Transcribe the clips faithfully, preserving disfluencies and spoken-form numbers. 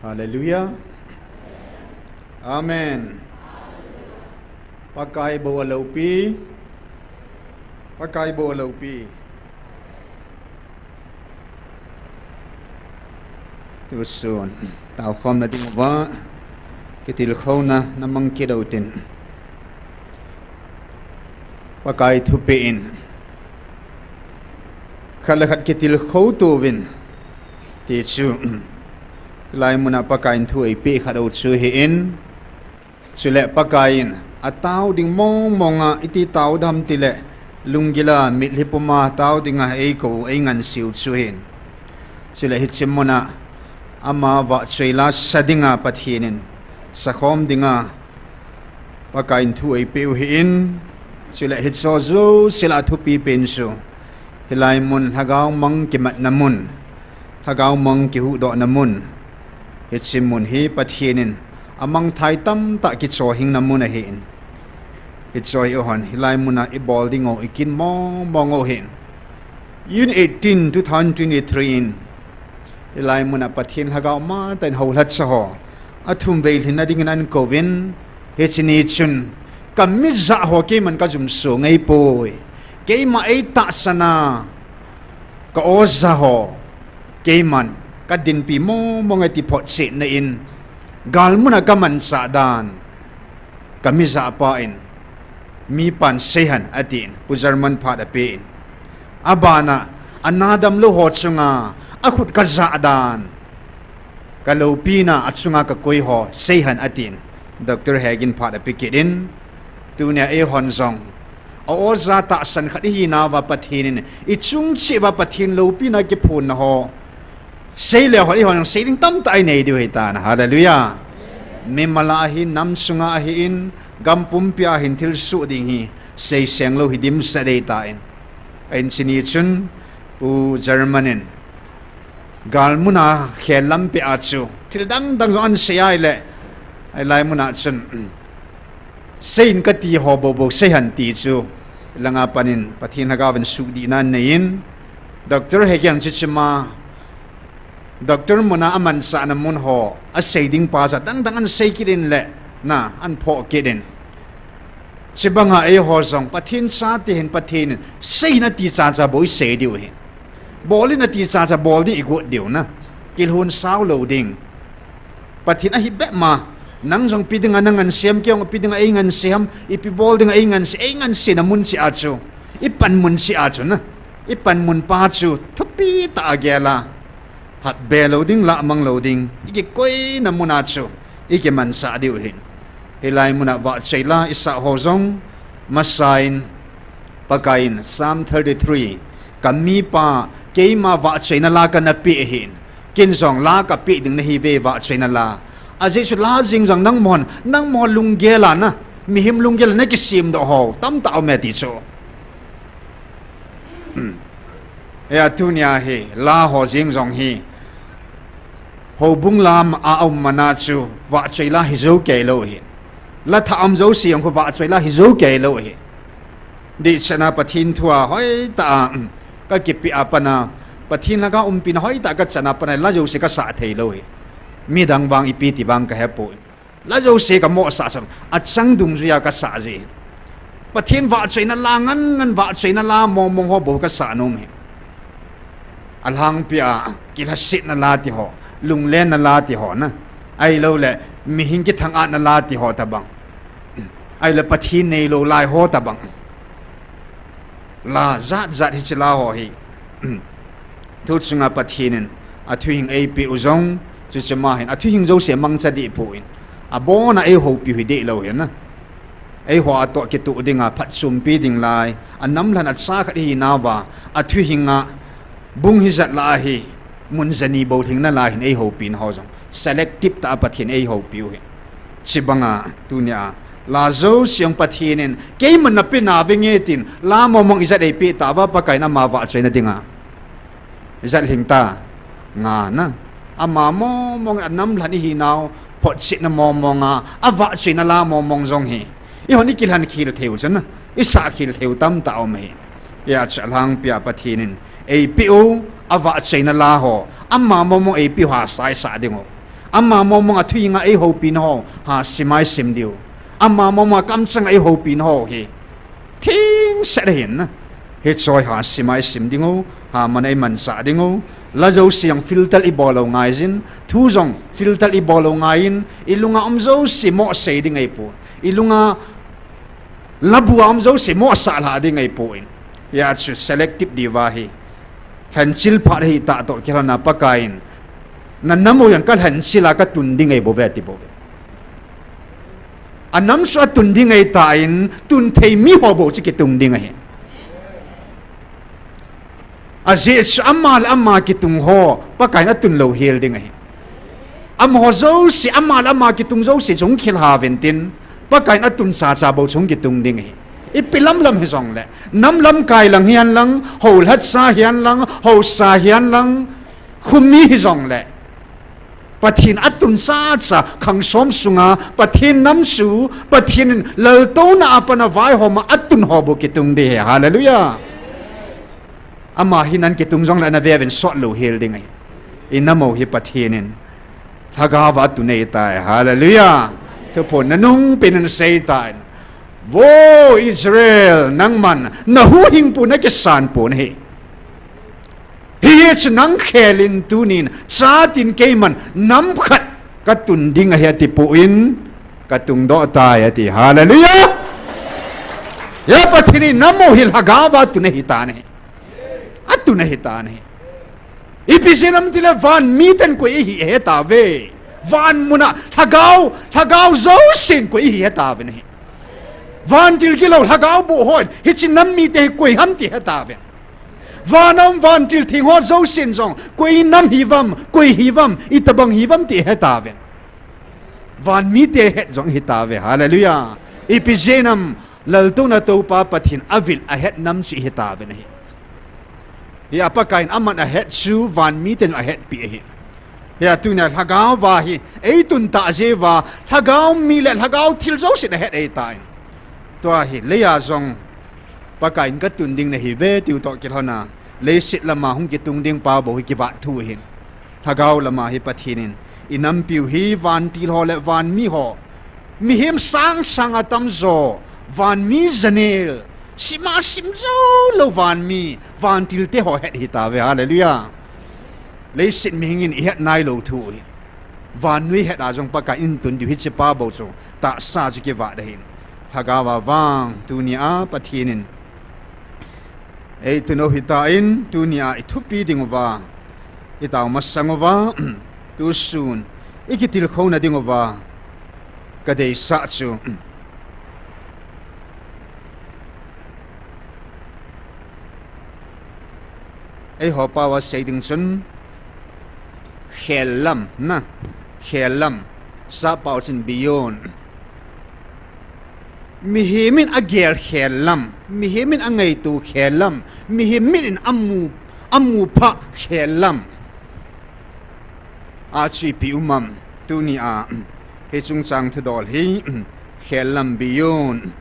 Hallelujah. Amen. Pakai bou aloupi. Pakai bou aloupi. Tusun, taokhomna dinguva kitilkhouna namang kit utin, Pakai thupeh in khat le khat kitilkhou tauvin, ti chu hilai muna Pakaiyin thu eipeh khat u chu ahin, chule Pakaiyin atao ding mong monga iti tao dem tile, lunggila mitlhi puma tao dinga eikou, einganseu chu ahin. Chule hiche muna ama vahchoi la sa dinga Pathen in sakhom dinga Pakaiyin thu eipeh u ahin, chule hicheho jouse lah a thupi pen chu hilai mun lhagao mang kimatna mun, lhagao mang kihuhdohna mun, hiche mun hi Pathen in amangthai tamtah kichohhingna mun ahin, hicheho hi eihon hilai muna ibol dingu ikin mong mong u ahin. June eighteen, two thousand twenty-three in hilai muna Pathen lhagao matah in houlhacha ho athumvei lhinna dingin ahin kouvin, hiche ni chun kamijah ho keiman kajumso ngeipoi, keima eitahsan a ka oja ho keiman kadinpi mong mong e ti photchetna in galmuna kamanchah dan kamijahpa in, mipan seihen atin, Pu German phat apen, abana ana damlou ho chunga akhut kajah dan, kaloupina achunga kakoi ho seihen atin, Doctor Hegin phat ape kit in, tunia eihon jong a oja tahsan khat ihinauva Pathen in ichung cheh uva Pathen loupina kiphonna ho seileu hon eihon jong sei ding tamtah inei diu ahitan, Hallelujah. Mimal a ahin, nam sunga ahin, gam pumpia ahin, thilsoh ding hi seiseng lou hi dimset ahitan, ahin hiche ni chun Pu German in galmuna khel lampi a chu thil dang dang jong ahin sei ahile, ahilai muna chun seiyin kati ho bou bou seihen ti chu langa panin Pathen lhagaovin sudihna aneiyin, Doctor Hegin chuche ma Doctor muna amanchahna mun ho asei dingpa chu adang dang ahin sei kit in le, na, ahin phoh kit in, chubanga eiho jong Pathen chate hin Pathen in seiyin ati chacha bou isei diu ahi. Bolin ati chacha bol ding igot diu, na, kilhon sao lou ding. Pathen ahi bep ma, nang jong ipi dinga nangansei ham, kei jong ipi dinga eingansei ham, ipi bol dinga eingansei, eingansei na mun cheh a chu, ipanmun cheh a chu, na, ipanmun pa chu thupi tah a gel a, hatbe lou ding, lahmang lou ding, ikikoina muna chu ikimanchah diu ahin. Hilai muna vahchoi la isah ho jong, masain Pakaiyin Psalm thirty-three, kamipa, keima vahchoina la kanapeh ahin, ken jong la kapeh ding nahiuve, vahchoina la. Ajeh chu la jeng jong nangman, nangman lunggel a, na, mihem lunggel a nakisemdoh ho tamtah aume ti chu. Hia tunia hi la ho jeng jong hi houbung lama aum mana chu vahchoi la hijou kei lou ahi. La thah um jouse jong khu vahchoi la hijou kei lou ahi. Dihchetna Pathen thua hoitah a kakipeh a pat a, Pathen lhagao umpina hoitah a kachan a pat a la jouse kasah thei lou ahi. Midang vang ipi ti vang kahepoi. La jouse kamohsah sah, achang dungjuia kasah ji. Pathen vahchoina la ngan ngan, vahchoina la mong mong ho bou kasah nom ahi. Alhangpia kilhasetna la ti ho, lunglenna la ti ho, na, ahiloule mihem kithangatna la ti ho tobang, ahile Pathen neilou lai ho tobang. La jat jat hiche la ho hi thu chunga Pathen in athuhing eipeh u jong, chuche ma hin athuhing jouse mangcha dehpoi. Abona eihoupiu hi dehlou ahi, na. Eiho a toh kitoh dinga phatchompi ding lai, anamlhen a cha khat ihinauva, athuhinga bung hijat lah a hi mun jani bou lhingna lai hin eihoupina ho jong selective tah a Pathen in eihoupiu ahi. Chubanga tunia la jouse jong Pathen in keiman napeh nauvinge tin la mong mong ijat eipeh tauva, Pakaiyin ama vahchoina dinga ijat lhing ta, nga, na. Ama mong mong, anamlhen ihinau photchetna mong monga avahchoina la mong mong jong hi eihon ikilhen khel theiu chu, na, isah khel theiu tamtah aum ahi. Hia chu alhangpia Pathen in eipeh u avahchoina la ho, ama mong mong eipeh u hahsa isah dingu, Ama mong mong a thuhing a eihoupi na ho, ha, simai sim diu. Ama mong mong a kamchang a eihoupi na ho hi. Thingset ahin. Hiche hi ha, simai sim ding u, ha, man a iman sah ding u. La jouse jong filter ibol lou ngai jin. Thu jong filter ibol lou ngai in. Ilunga um jouse mo sei ding ahipoi. Ilunga labu a um jouse mo sah lha ding ahipoi. Hijeh chun selective diu ahi. Lhenchil phat hita toh kilhon a Pakaiyin. Na nam u jong kalhenchil a katun ding ahi bouve ti bouve. Anam chu atun ding ahitan, tun thei mi ho bou chu kitung ding ahi. Ajeh chu ama le ama kitung ho, Pakaiyin atun lou hel ding ahi. Amaho jouse, ama le ama kitung jouse chu hung khel hao vin tin, Pakaiyin atun chacha bou chu hung kitung ding ahi. Ipi lam lam hijongle, nam lamkai lang hihen lang, hou lhacha hihen lang, hou sa hihen lang, khomi hijongle, Pathen atun chacha, khang som sunga, Pathen nam chu, Pathen in laltouna a pat a vaihom a atun ho bou kitung ding ahi. Hallelujah. Ama hi nan kitung jongle na ve uvin sot lou hel ding ahi. Inam u hi Pathen in lhagao a atun ahitai. Hallelujah. Thuphon nanung pen in seitan. Vo Israel, nangman nahuhhingpu nakisanpu nahi. Hijeh chun nang khel in tunin, chatin keiman nam khat katun ding ahi atipoi, katung doh tai ati. Hallelujah. Hia Pathen in nam u hi lhagao a atun ahitan ahi. Atun ahitan ahi. Ipi jeh ham itile van miten koi ihi ahetauve. Van muna lhagao, lhagao jousen koi ihi ahetauve ahi. Vantil gilou lhagao boh hon, hiche nam mite hi koi ham ti ahetauve. Van a um vantil theng ho jousen jong, koi nam hiuvam, koi hiuvam, itobang hiuvam ti ahetauve. Van mite het jong ahitauve. Hallelujah. Ipi jeh ham, laltouna Toupa Pathen avil ahet nam chu ihitauve ahi. Hia Pakaiyin aman ahet chu van miten ahetpi ahi. Hia tunia lhagao a hi eitun tah jeh uva, lhagao mi le lhagao thil jousen ahet ahitan. Tua hi, leiya jong Pakaiyin katun ding nahiuve tiu toh kilhon a, leiset lama hung kitung ding pa bou hi kivat thu ahin. Lhagao lama hi Pathen in inampiu hi vantil ho le van mi ho, mihem sang sang atamjo, van mi janel, sima sim joulou van mi, vantil te ho het ahitauve. Hallelujah. Leiset mihing in ihet nailou thu ahi. Vannoi het a jong Pakaiyin tun diu hiche pa bou chu tahsa chu kivat ahin. Lhagao a vang tunia Pathen in eitun u ahitan, tunia ithupi ding uva, itao masang uva, tusun ikitilkhouna ding uva kadeisah chu, eiho pao a sei ding chun, khel lam, na, khel lam, sap pao chun beyond. Mihem in agel khel lam, mihem in angaito khel lam, mihem mit in amu, amu pha khel lam. Achu ipi um am, tunia, hiche chungchang thudol hi, khel lam beyond.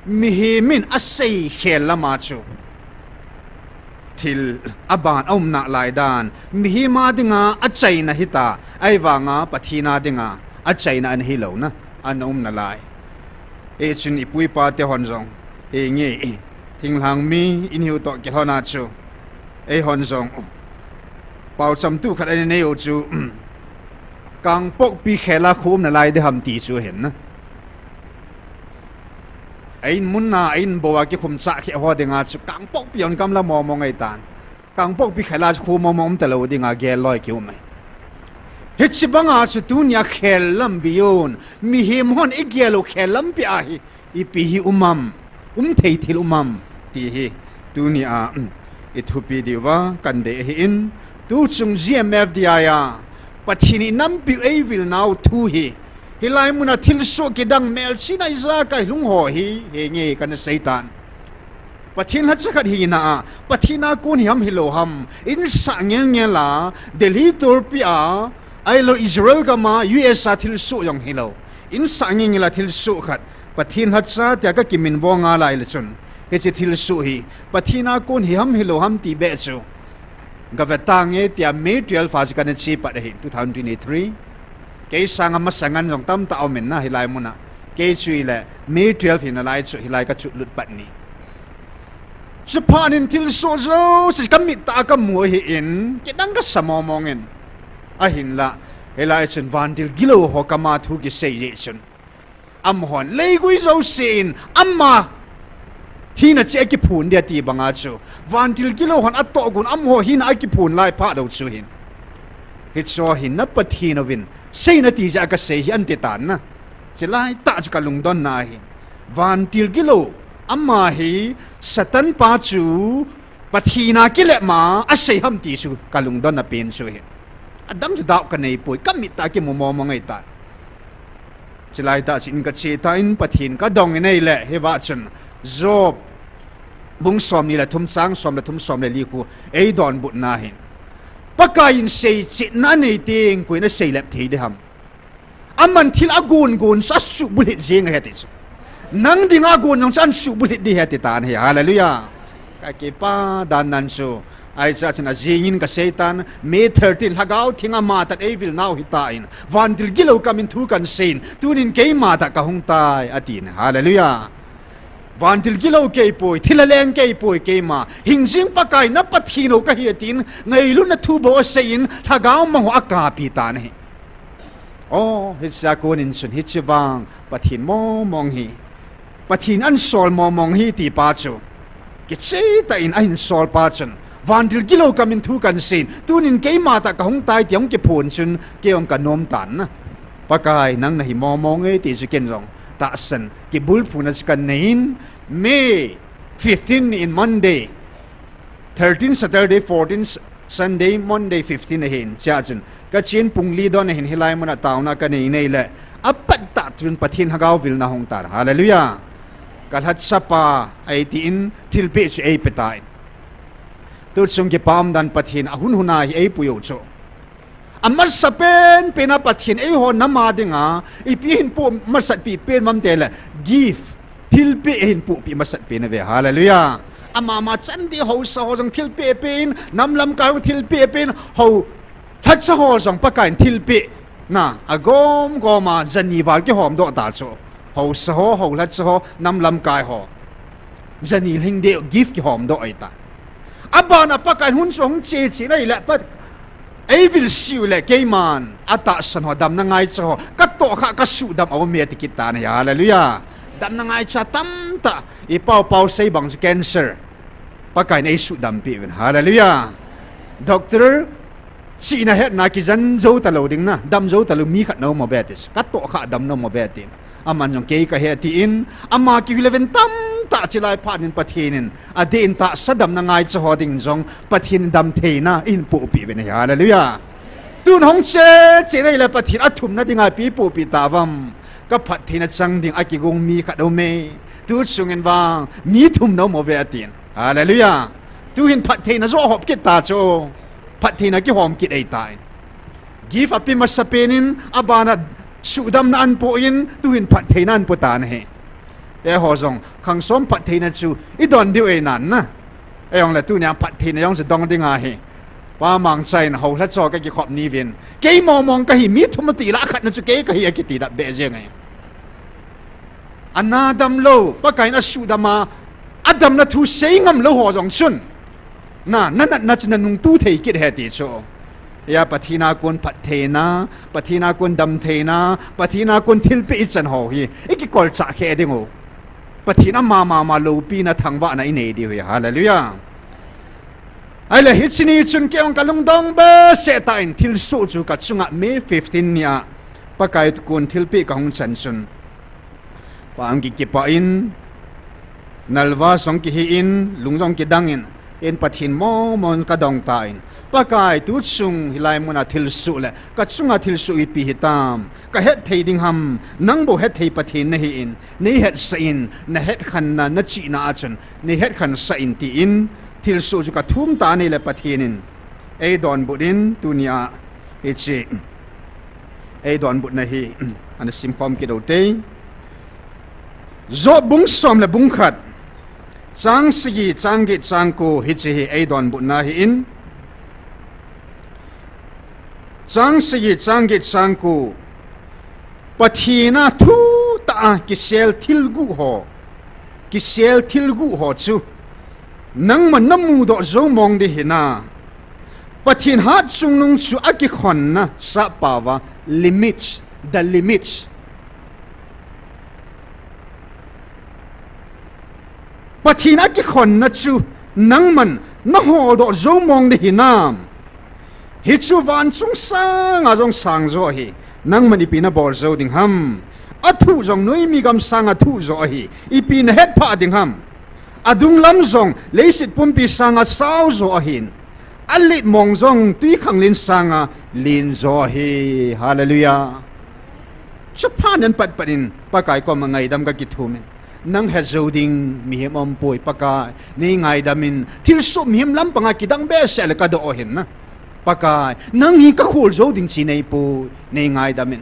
Mihem in asei khel lam a chu thil aban aum nalai dan, mihem a dinga achaina hita, ahivanga Pathen a dinga achaina ana hilou na, ana um nalai. Hichun ipu ipa te hon jong, hinge, thinglhang mi ihiu toh kilhon a chu, eihon jong paocham tu khat ana nei u chu, Kangpokpi khel a khu um nalai ding ham ti chu ahin na. Ahin mun a, ahin bou a kikhum chah khe ho dinga chu Kangpokpi hon gamla mong mong ahitan. Kangpokpi khel a chu khu mong mong um talou dinga gel loi kium ahi. Hiche banga chu tunia khel lam beyond, mihem hon igel u khel lampi a hi ipi hi um am, um thei thil um am ti hi tunia, um, ithupi diuva kadei ahin, tuchung G M F D I a Pathen in inampiu eivil nau thu hi, hilai muna thilsoh kidang melchihna ijakai lhung ho hi, hinge kana seitan. Pathen lhacha khat hina a, Pathen a kon hi ham hilou ham, insah ngel ngel a, Delhi tulpi a, ahilou Israel gam a, U S a thilsoh jong hilou. Insah ngel ngel a thilsoh khat, Pathen lhacha tia kakiminvo ngal a ahile chun, hiche thilsoh hi, Pathen a kon hi ham hilou ham ti beh chu Gave tange tia May twelve a chu kana che pat ahin, two thousand twenty-three. Kei sanga masangan jong tamtah aumin na hilai muna. Kei chu ile May twelve hi nalai chu hilai ka chu lut pat ni. Chuphat in thilsoh jouse kamit tah a kamu ahin, kidang kasa mongmong in. Ahinla, hilai chun vantil gilou ho kama thu kisei jeh chun. Amahon, leigui jouse in, ama hina chu akiphun dia ti banga chu. Vantil gilou hon atohgon, amaho hina akiphun lai phat dou chu hin. Hichu hin na Pathen uvin, seina ti jeh a kasei hi ati tan na. Chulai tah chu kalungdonna ahi. Vantil gilou, ama hi Satan pa chu, Pathen a kilep ma, asei ham ti chu kalungdonna pen chu hin. Adang chu doubt kanei poi, kamit tah a kimu mongmong ahitai. Chulai tah chu in kache tan, Pathen kadong in ahile, hiva chun, Job, bung somni le thum chang som le thum som le li khu, eidonbutna hin. Pakaiyin seichetna anei teng, koiyin aseilep thei ding ham. Aman thil agon gon chu asuhbulhit jeng ahi ati chu. Nang dinga agon jong chu asuhbulhit ding ahi ati tan ahi. Hallelujah. Kakipa dan nan chu. Ahi chun ajingin kasei tan, May thirteen, Lhagao Theng a matah in eivil nau hitan, vantil gilou kamin thu kahin seiyin, tunin keima tah kahung tai, atin. Hallelujah. Vantil gilou kei poi, thil aleng kei poi keima. Hingjing Pakai na Pathen u kahi atin, ngailutna thu bou aseiyin, lhagao mang ho akapi tan ahi. O, hichea konin chun, hiche vang, Pathen mongmong hi. Pathen ahinsol mongmong hi ti pa chu. Kicheh tah in ahinsol pa chun. Vantil gilou kamin thu kahin seiyin. Tunin keima tah kahung tai ti ahung kiphon chun, kei jong kanom tan na. Pakai nang nahi mongmong e ti chu ken jong. Tahsan, kibulphuna chu kaneiyin. May fifteen ni in Monday. Thirteen Saturday, fourteen Sunday, Monday fifteen ahin, chea chun. Kachen pung li don ahin hilai muna taona kanei nei le. Apat tah chun Pathen lhagao vilna hung tan. Hallelujah. Kalhatsapa, eitin, thilpeh chu eipe tan. Tuchung kipa umdan Pathen ahun huna hi eipui u chu. Amasapen pen a Pathen eiho nam a dinga, ipi ahin poh masat pi pen mam tile, gift, thilpeh ahin pohpi masat pen ave, hallelujah. Ama ama chan ding haosa ho jong thilpeh pen, nam lamkai jong thilpeh pen, hou, lhacha ho jong Pakaiyin thilpeh, na, agom gom a, jani val kihom doh ta chu. Haosa ho, hou lhacha ho, nam lamkai ho. Jani lhing deh gift kihom doh ahitai. Abana Pakaiyin hun chu hung che che nai le Pat-, eivil sih u le keiman, atahsan ho, damna ngaicha ho, katoh kha, kasuhdam a um e ti kit tan ahi, hallelujah. Damna ngaicha tamtah, i pau pau sei bang chu cancer. Pakaiyin eisuhdam peh uvin, hallelujah. Doctor, chihna hetna kijen jou talou ding na, dam jou talou mi khat na um uve ti. Katoh kha dam na um uve ti. Aman jong kei kahi tin, ama kihi le ven tamtah chilai phat in Pathen in, adeh in tahsa damna ngaicha ho ding jong Pathen in damtheina eihin pohpi uvin ahi, hallelujah. Tun hung che che nai le Pathen athumna dinga ipi pohpi tauvem. Ka phattheina chang ding a kigong mi khat um e. Tuchung in vang, mi thum na um uve atin. Hallelujah. Tuhin phattheina joh hop kit ta chu. Phattheina kihom kit ahitai. Gift ape masapen in, abana suhdamna ahin po in, tuhin phattheina ahin po tan ahi. Eiho jong, khangsom phattheina chu, idon diu ahi nan na. Eiho le tunia phattheina jong chu dong ding ahi. Pa Mangcha in hou lhacha ho kakikhop ni uvin. Kei mong mong kahi, mi thum ati la khatna chu kei kahi akiti dap beh jeng ahi. Ana damlou, Pakaiyin asuhdam a, adamna thu sei ngamlou ho jong chun. Na, na natna chu na nungtu thei kit ahi ti chu. Hia Pathen a kon phattheina, Pathen a kon damtheina, Pathen a kon thilpeh ichan ho hi, ikikolchah khe ding u. Pathen ama mama loupina thangvahna inei diu hi, hallelujah. Ahile hiche ni chun kei jong kalungdong behseh tah in thilsoh chu kachunga May fifteen ni a Pakai kon thilpeh kahung chan chun. Pa ang kikipah in, nalva jong kihi in, lung jong kidang in, in Pathen mong mong kadong tan. Pakai tuchung hilai muna thilsoh le, kachunga thilsoh ipi hitam, kahet thei ding ham, nang bou het thei Pathen nahi in, nei hetsah in, na hetkhenna, na chihna a chun, nei hetkhen sah in tin, thilsoh chu kathum tan ahile Pathen in, eidonbut in, tunia, hiche, eidonbutna hi, ana simkhom kit u te. Job bung som le bung khat, chang sagi, chang get, chang ko, hiche hi eidonbutna ahin, Chang sagi, chang get, chang ko. Pathen a thutah a kisel thilguh ho, kisel thilguh ho chu nangman namudoh jou mong ding hinam? Pathen hatchungnung chu akikhonna, sappao a limits, the limits. Pathen akikhonna chu nangman naholdoh jou mong ding hinam? Hichu vanchung sanga jong sang jo ahi, nangman ipi nabol jou ding ham? Athuh jong noimi gam sanga thuh jo ahi, ipi nahetphah ding ham? Adunglam jong leiset pumpi sanga sao jo ahin, alet mong jong twikhanglen sanga len jo ahi. Hallelujah. Chuphat in patpat in Pakai koma ngaidam kakithumin. Nang het jou ding mihem aumpoi Pakai, nei ngaidamin. Thilsoh mihem lampanga kidang behseh le kadoh ahin na. Pakai, nang hi kakhol jou ding chi neipoi, nei ngaidamin.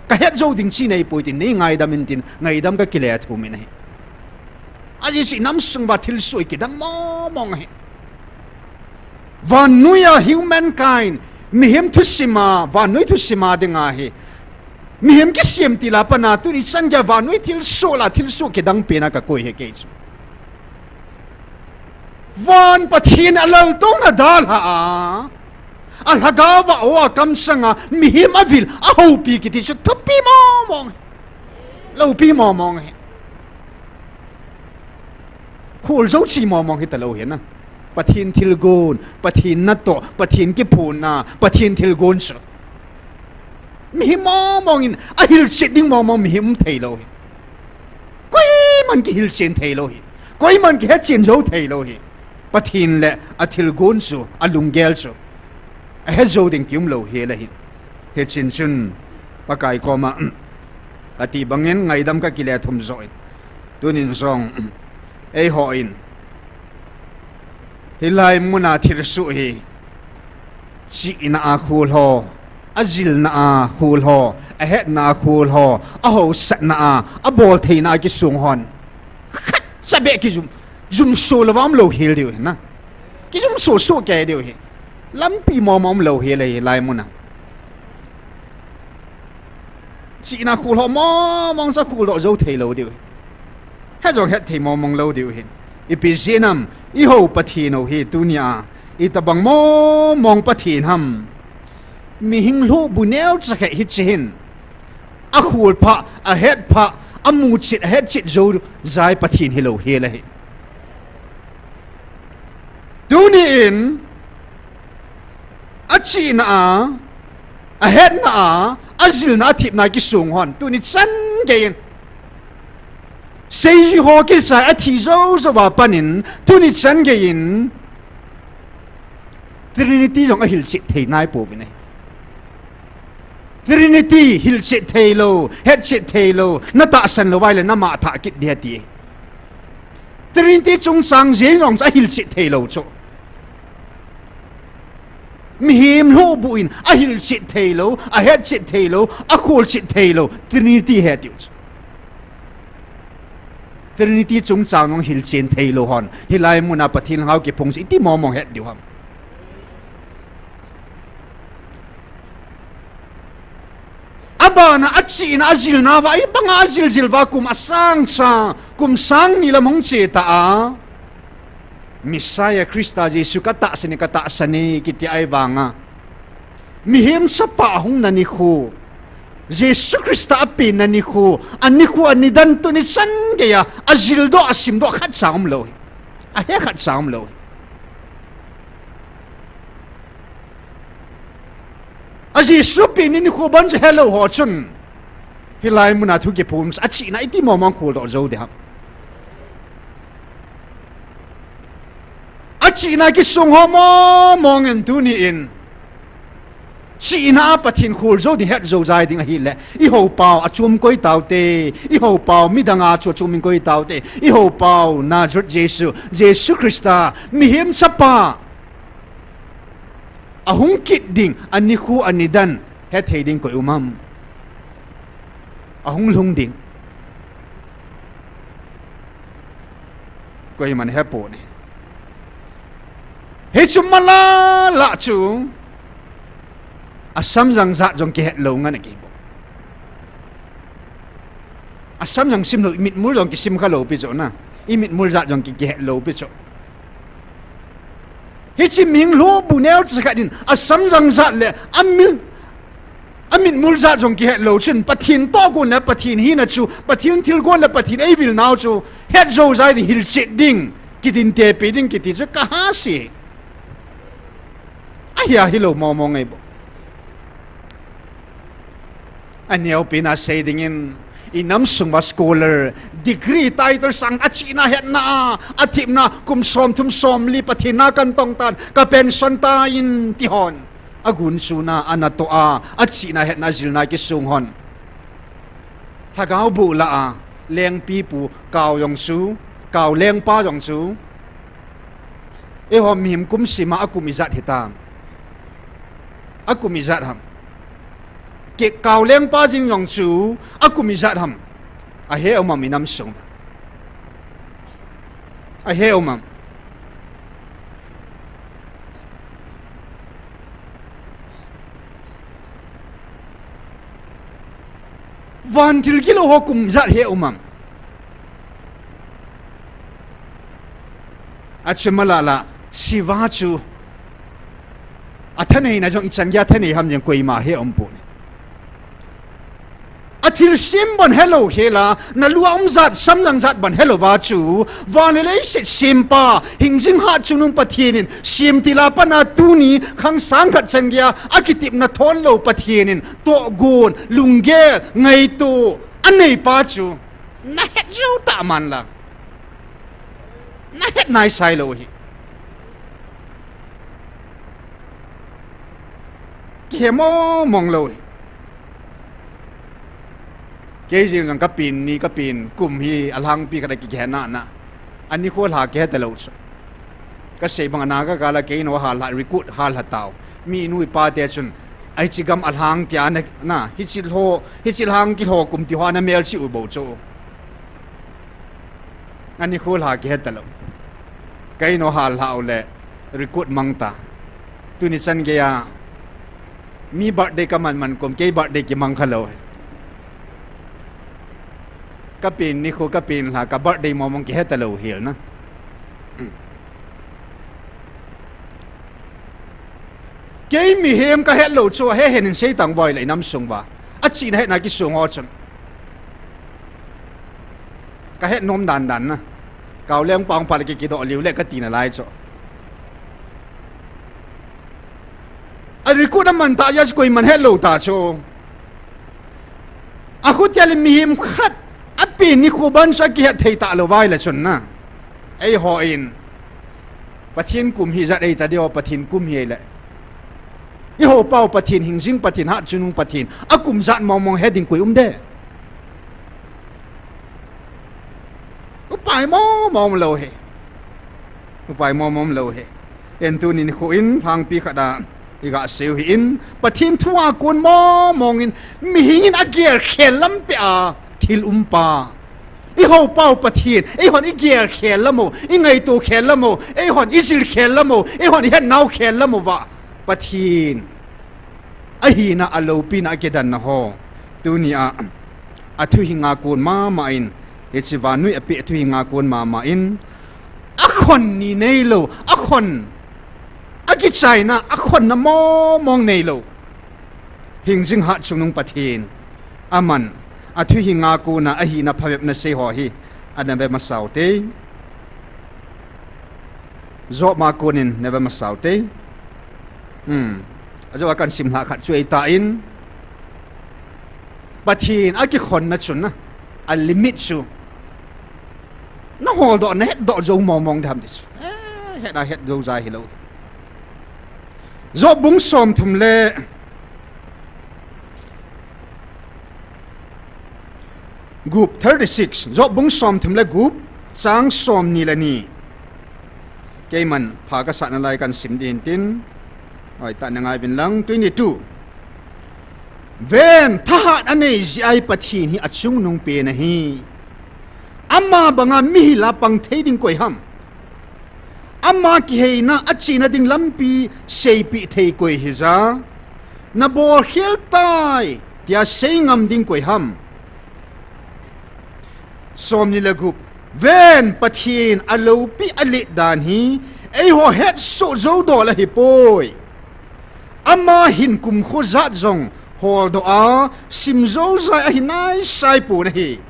Kahet jou ding chi neipoi tin, nei ngaidamin tin, ngaidam kakile thumin ahi. Ajeh chu inam sunguva thilsoh hi kidang mong mong ahi. Vannoiya humankind, mihem thusima, vannoi thusima dinga hi, mihem kisem tila pana tuni chan geiya vannoi thilsoh la thilsoh kidang pena kakoi ahi kei chu. Van Pathen alaltouna dalha a, alhagaova o a kamsanga mihem avil ahoupi kiti chu thupi mong mong, loupi mong mong ahi. Khol jou chi mong mong hitalou hina. Pathen thilgon, Pathen natoh, Pathen kiphonna, Pathen thilgon chu mihem mong mongin ahilchet ding mong mong mihem theilou hi. Koiman kihilchen theilou hi. Koiman kihetchen jou theilou hi. Pathen le athilgon chu, alunggel chu ahet jou ding kiumlou hel ahi. Hichun chun Pakai koma kati bangin ngaidam kakile thum joh in, tunin jong eihon hilai muna thilsoh hi chihna a khol ho, ajilna a khol ho, ahetna a khol ho, ahaosatna a, aboltheina a kisong hon khatcha beh kijum, jumso louva umlou hel diu hina. Kijumso soh kei diu hi. Lampi mong mong umlou hel ahi hilai muna. Chihna khol ho mong mong chu kholdoh jou theilou diu hi. Het jong hetthei mong mong lou diu hin. Ipi jeh ham, ihou Pathen u hi tunia itobang mong mong Pathen ham? Mihem lhohbu neocha khat hiche hin akholpha, ahetpha, amuchet, ahetchet jou jai Pathen hilou hel ahi. Tunin achihna a, ahetna a, ajilna, athepna kisong hon tuni chan geiyin, seiji ho kichai athi jou jouva panin tuni chan geiyin Trinity jong ahilchet thei naipouvin ahi. Trinity hilchet theilou, hetchet theilou, natahsan lou uva ahile nama thah kit ding ati. Trinity chungchang jeng jong chu ahilchet theilou chu. Mihem lhohbu in ahilchet theilou, ahetchet theilou, akholchet theilou Trinity ahi tiu chu. Trinity chungchang jong hilchen theilou hon hilai muna Pathen lhagao kiphong chu iti mong mong het diu ham? Abana achihna ajilna uva, ibanga ajil jil uva kum asang cha, kum sang ni lam hung che ta a, Messiah Christa Jesu katahsan e, katahsan e kiti ahivanga Mihem Chapa ahungna nikho, Jesu Christa apenna nikho, anikho anidan tuni chan geiya ajildoh, asimdoh khatcha umlou hi. Ahe khatcha umlou hi. A Jesu penna nikho bon chu helou ho chun hilai muna thu kiphong chu achihna iti mong mong kholdoh jou ding ham? Achihna kisong ho mong mong in tunin chihna a Pathen khol jou ding, het jou jai ding ahile, ihou pau achom koi taute, ihou pau midang a chu achom in koi taute, ihou pau Nazareth Jesu, Jesu Christa, Mihem Chapa ahung kit ding, anikho anidan hethei ding koi um ham? Ahung lhung ding koiman hepon ahi. Hichu mala la chu Asamjang jat jong kihet lou ngen akihi bou. Asamjang sim lou, imitmul jong kisim kha lou pi chu na. Imitmul jat jong ki, kihet lou pi chu. Hiche mihing lhohbu neocha khat in asamjang jat le amil, amitmul jat jong kihet lou chun Pathen tohgon le Pathen hina chu, Pathen thilgon le Pathen eivilnau chu het jou jai ding, hilchet ding, kidintepi ding kiti chu kaha se. Ahia hilou momo ngai bou. Aneopen a sei dingin, inam sung uva scholar, degree, title sang, achihna hetna a, athipna, kum somthum somli Pathen na kan tong tan, ka pension tai ti hon. Agunchuna, anatoh a, achihna hetna jilna kisung hon. Lhagao boh lah a, lengpipu, Kao jong chu, Kao lengpa jong chu. Eiho mihem kum sima akum ijat hitam? Akum ijat ham? Kei Kao lengpa jing jong chu akum ijat ham? Ahe um am inam sung? Ahe um am? Vantil gilou ho kum ijat he um am? Achu malala, Shiva chu athaneina jong ichan geiya thanei ham jeng koima he umpoi. Athilsem bon helou hela, nalua um jat, samjang jat bon helouva chu, van le leiset sempa, hingjing hatchungnung Pathen in, semtil a pat a tuni, khang sang khat chan geiya akitepna thon lou Pathen in, tohgon, lunggel, ngaito aneipa chu nahet jou tah man lang, nahet naisai lou hi. Kihe mong mong lou hi. Kei jeng jong kapen ni, kapen kum hi alhangpi khat a ki, kihe nana. Anikho lha kihe talou chu. Kasei bang a Naga gal a kei nao halha, recruit halha tao. Mi nu ipa te chun, hiche gam alhang tia na, na, hiche lho, hiche lhang kilho kum ti ho ana melchih u bou chu. Anikho lha kihe talou. Kei nao halha u le recruit mang ta. Tuni chan geiya mi birthday kaman man kum, kei birthday kimang khalou. Kapen nikho, kapen lha, ka birthday mong mong kihe talou hel na. Kei mihem kahet lou chu ahe hen in sei tang uvin le inam sung uva, achihna hetna kisung ho chun kahet nom dan dan na. Kao lengpa hung phat le ki, kidoh liu le kati nalai chu. A recruit aman ta jeh chu koiman het lou ta chu. Akhutia le mihem khat apen nikho ban chu akihet thei talou uva ahile chun na, eihon Pathen kum hi jat eita diu, Pathen kum hi le, ihou pau Pathen, hingjing Pathen, hatchungnung Pathen, akum jat mong mong he ding koi um de? Upai mong mong lou hi. Upai mong mong lou hi. Hin tuni nikho in lhangpi khat a iga seiu hi in, Pathen thu a kon mong mong in, mihem in agel khel lampi a thil umpa, ihou pau Pathen, eihon igel khel lam u, ingaito khel lam u, eihon ijil khel lam u, eihon ihet nau khel lam uva Pathen ahina, aloupina, akidanna ho, tuni a athuhing a kon mama in, hiche vannoi a peh thuhing a kon mama in, akhon ni neilou, akhon, akichaina, akhonna mong mong neilou hingjing hatchungnung Pathen, aman athuhing a kon a ahina phabepna sei ho hi ana ve masa u te. Job a kon in ana ve masa u te. Hmm. Ajou a kan sim lhah khat chu eita in, Pathen akikhonna chun na, a limit chu nahol doh, nahet doh jou mong mong dem ti chu. Eh, het a het jou jai hilou. Job bung somthum le gup, thirty-six, Job bung somthum le gup, chang somni le ni. Keiman pha kasah nalai kan sim ding tin, hoitah in ngai uvin lang, twenty-two. Ven, thahat anei jeh a Pathen hi achungnung pen ahi. Ama banga mihil a pang thei ding koi ham? Ama kiheina, achena ding lampi seipeh thei koi hija? Nabol khel tai, tia sei ngam ding koi ham? Somni le gup. Ven, Pathen aloupi alet dan hi eiho hetsoh jou dol ahipoi. Ama hin kumkho jat jong holdoh a, sim jou jai ahi naisai pon ahi.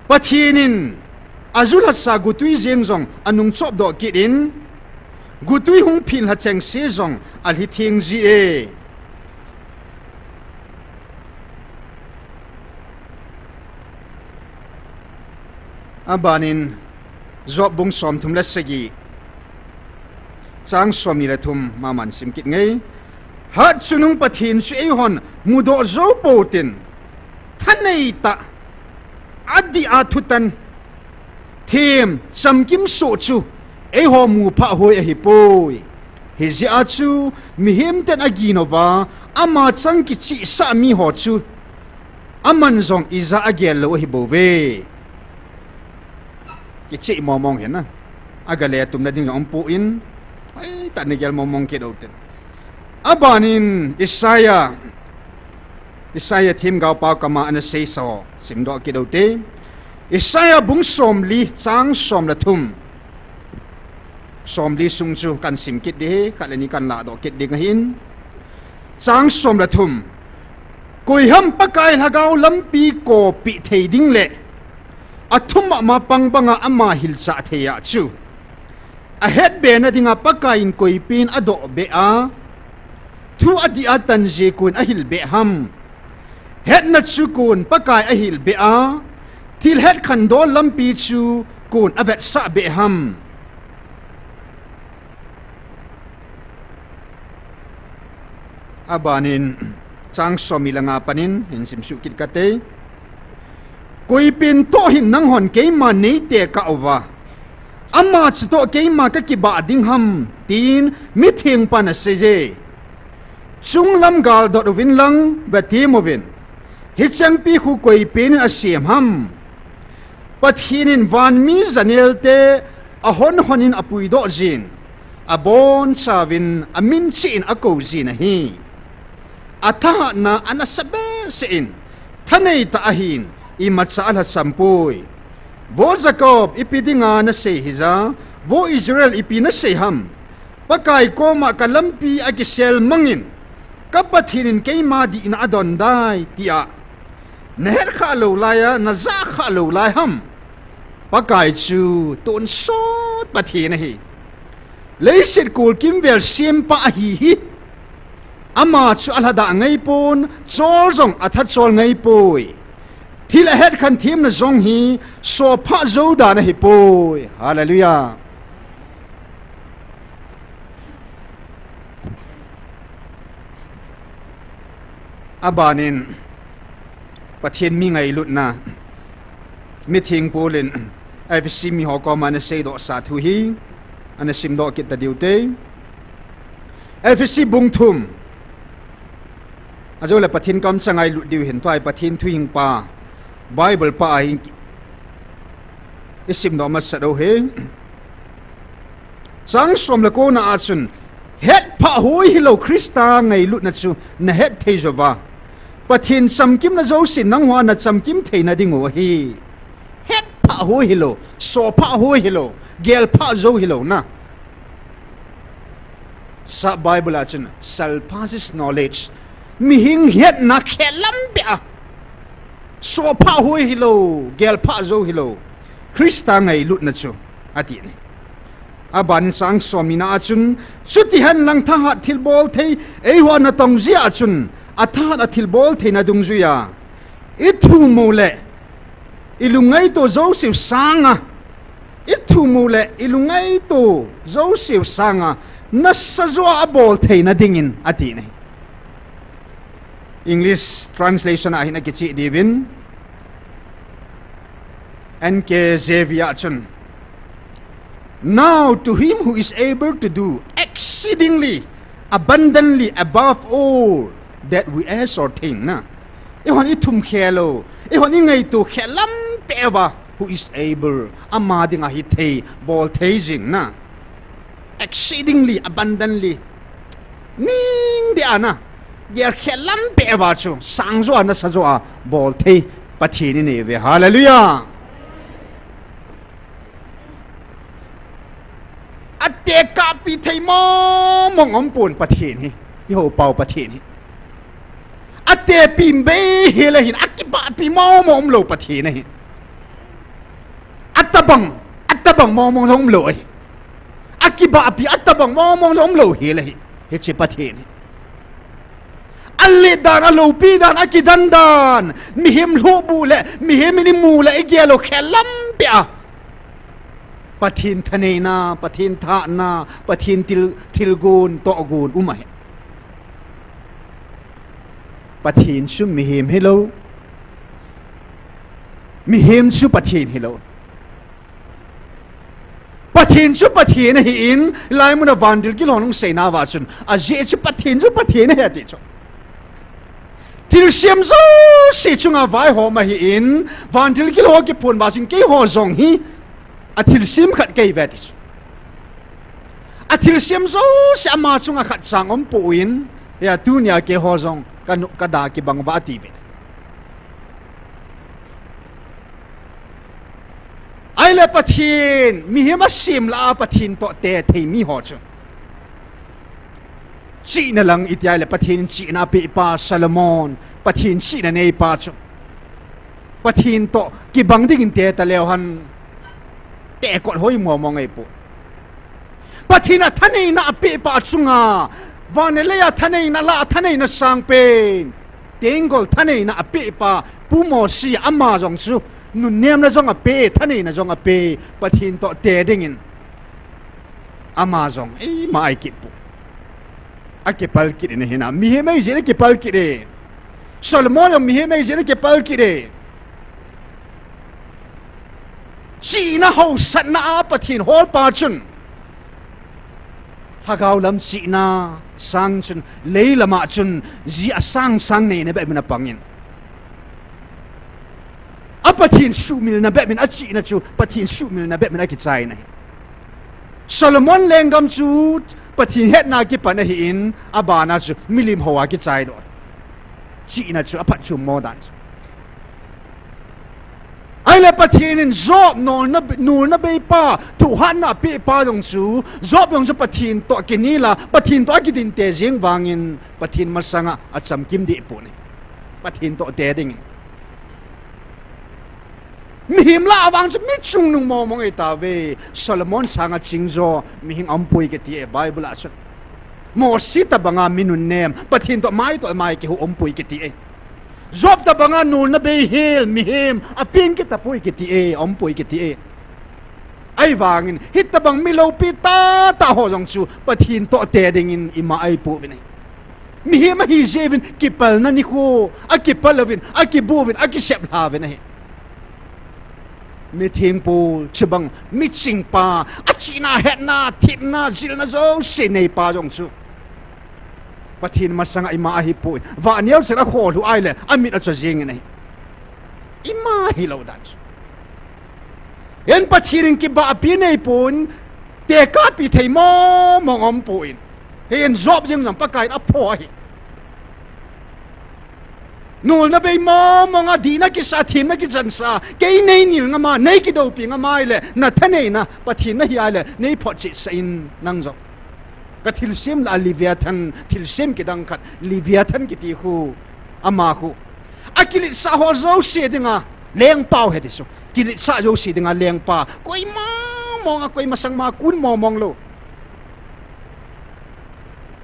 Pathen in ajulhasa gotwi jeng jong anung chopdoh kit in, gotwi hung phin lha chengse jong alhi theng ji e. Abanin, Job bung somthum le sagi, chang somni le thum maman sim kit nge. Hatchungnung Pathen chu eihon mudoh jou pou tin, thaneitah, adih a thutan, them, chamkim soh chu eiho muphah hoi ahipoi. Hijeh a chu mihem ten aginouva, ama chang kichihsah miho chu aman jong ijat agel lou ahibouve. Kicheh mongmong hi na. Agale tumna ding jong umpon, hoitah in nagel mongmong kit u tin. Abanin Isaiah, Isaiah themgaopa koma ana seisa ho simdoh kit u te. Isaiah bung somli, chang som le thum. Somli sung chu kahin sim kit ding ahi, khat le ni kahin lahdoh kit ding ahin. Chang som le thum. Koiham Pakai lhagao lampi kopeh thei ding le athum mama pang banga ama hilchah thei a chu, ahetbe na dinga Pakai in koipin adohbeh a, thu adih a tanjia kon ahilbeh ham? Hetna chu kon Pakai ahilbeh a, thil het khandol lampi chu kon avetsahbeh ham? Abanin, chang somni le nga panin hin simsuh kit kate. Koipin toh hin nanghon keima neitekah uva, ama chutoh keima kakibah ding ham, tin mithengpan aseiye. Chunglam galdot uvin lang vetem uvin, hichengpi khu koipin in asem ham? Pathen in vanmi janelte ahonhon in apuidoh jin, abonchauvin amin cheh in akou jin ahi. Athahatna anasa behseh in, thaneitah ahin, imacha alhacham poi. Vo Jacob, ipi dinga nasei hija, vo Israel, ipi nasei ham? Pakai koma kalampi akisel mangin, ka Pathen in keima dihna adon dai, tia nahetkhah lou laiya, najahkhah lou lai ham? Pakai chu tonsot Pathen ahi. Leiset kol kimvel sempa ahi hi. Ama chu alhadah ngaipon, chol jong athachol ngaipoi. Thil ahet khan themna jong hi sophah jou dan ahipoi. Hallelujah. Abanin, Pathen mi ngailutna, mitheng Paul in Ephesi miho koma ana seidohsa thu hi ana simdoh kit tadiu te. Ephesi bung thum. Ajoule Pathen kamchang a ilut diu hin, tua hi Pathen thuhingpa, Bible pa a hin isimdoh masat u hi. Chang som le kona a chun, hetphah hoi hilou Christa ngailutna chu nahet thei jouva, Pathen chamkimna jousen nangho a nachamkim theina dingu ahi. Hetphah hoi hilou, sophah hoi hilou, gelphah jou hilou na. Sap Bible a chun, surpasses knowledge. Mihing hetna khelam beh a, sophah hoi hilou, gelphah jou hilou Christa ngailutna chu, ati ni. Abanin chang somni na a chun, chuti henlang thahat thilbol thei eiho natong jeh a chun, athahat a thilbol theina dungjuia ithumu le ilungngaito jouseu sanga, ithumu le ilungngaito jouseu sanga, nasajoa abol theina dingin, ati ni. English translation a hin akicheh diuvin, N K J V a chun, Now to him who is able to do exceedingly abundantly above all that we ask or think, na. Eihon ithum khelou, eihon ingaito khelam peh uva, who is able, ama dinga hithei, bol thei jing na. Exceedingly abundantly, ning beh a na. Gelkhet lampi a chu, sang jo a, nasa jo a bol thei Pathen inei uve. Hallelujah. Atekahpi thei mong mong umpon Pathen hi, ihou pau Pathen hi. Atepi bei hel ahin, akibahpi mong mong umlou Pathen ahi. Atabang, atabang mong mong jong umlou ahi. Akibahpi atabang mong mong jong umlou hel ahi, hiche Pathen hi. Alet dan, aloupi dan, akidan dan, mihem lhubu le, mihem in imu le igel u khet lampi a, Pathen thaneina, Pathen thahna, Pathen thil, thilgon, tohgon um ahi. Pathen chu mihem hilou. Mihem chu Pathen hilou. Pathen chu Pathen ahin, hilai muna vantil gilhon hung seina uva chun, ajeh chu Pathen chu Pathen ahi ati chu. Thilsem jouse chunga vaihom ahin, vantil gilhon kiphon uva chun keiho jong hi athilsem khat kahiuve ati chu. Athilsem jouse ama chunga khat chang umpon, hia tunia keiho jong kanu kada kibang uva atiuve. Ahile Pathen, mihem asem lah a Pathen toh te thei miho chu, chihna lang iti ahile Pathen chihna apehpa Solomon, Pathen chihna neipa chu, Pathen toh kibang dingin te taleu hen, tekot hoi mong mong ahipoi. Pathen a thaneina apehpa chunga, van le lei a thaneina lah a thaneina sangpen, tenggol thaneina apehpa Pu Mosi, ama jong chu nunnemna jong ape, thaneina jong ape, Pathen toh te dingin. Ama jong eima ahikit poi. Akipal kit in ahina, mihem ahijeh in akipal kit e. Solomon jong mihem ahijeh in akipal kit e. Chihna haosatna a Pathen holpa chun, lhagao lam chihna sang chun, lei lama chun ji asang sang neina bep in apangin, a Pathen suhmilna bep in, achihna chu Pathen suhmilna bep in akichai ahi. Solomon lenggam chu Pathen hetna kipan ahin, abana chu milim hou a kichaidoh. Chihna chu aphatchommo dan chu. Ahile Pathen in Job nolna, nolna beipa, thohhatna apehpa jong chu, Job jong chu Pathen toh kinel a, Pathen toh akidinte jeng vangin, Pathen masanga achamkim dehpon ahi. Pathen toh te dingin. Mihem lah a vang chu mi chungnung mong mong ahitauve. Solomon sanga chingjo mihing aumpoi kiti e Bible a chun. Mosi tobanga mi nunnem, Pathen toh maitoh mai kihu aumpoi kiti e. Job tobanga nolna beihel mihem apeng kitapoi kiti e, aumpoi kiti e. Ahivangin hitobang mi loupi tahtah ho jong chu Pathen toh te dingin ima ahipouvin ahi. Mihem ahijeh uvin kipalna nikho, akipal uvin, akibu uvin, akiseplha uvin ahi. Mithengpu chubang michingpa, achihna, hetna, thepna, jilna jouse neipa jong chu Pathen masanga ima ahipoi. Vah neocha in akholhu ahile amit acho jengin ahi. Ima hilou dan chu. Hin Pathen in kibahpi neipon, tekahpi thei mong mong aumpon. Hin Job jeng jong Pakaiyin apho ahi. Nolna bei mong mong a, dihna kisa, themna kichansa, kei neinil ngam a, neikidoupi ngam ahile, nathaneina Pathen nahi ahile neiphotchetsah in nang jong. Kathilsem lah a Leviathan, thilsem kidang khat Leviathan kiti khu, ama khu akiletsah ho jouse dinga lengpa u ahi ti chu. Kiletsah jouse dinga lengpa, koima mong a, koima sangma kun mong mong lou.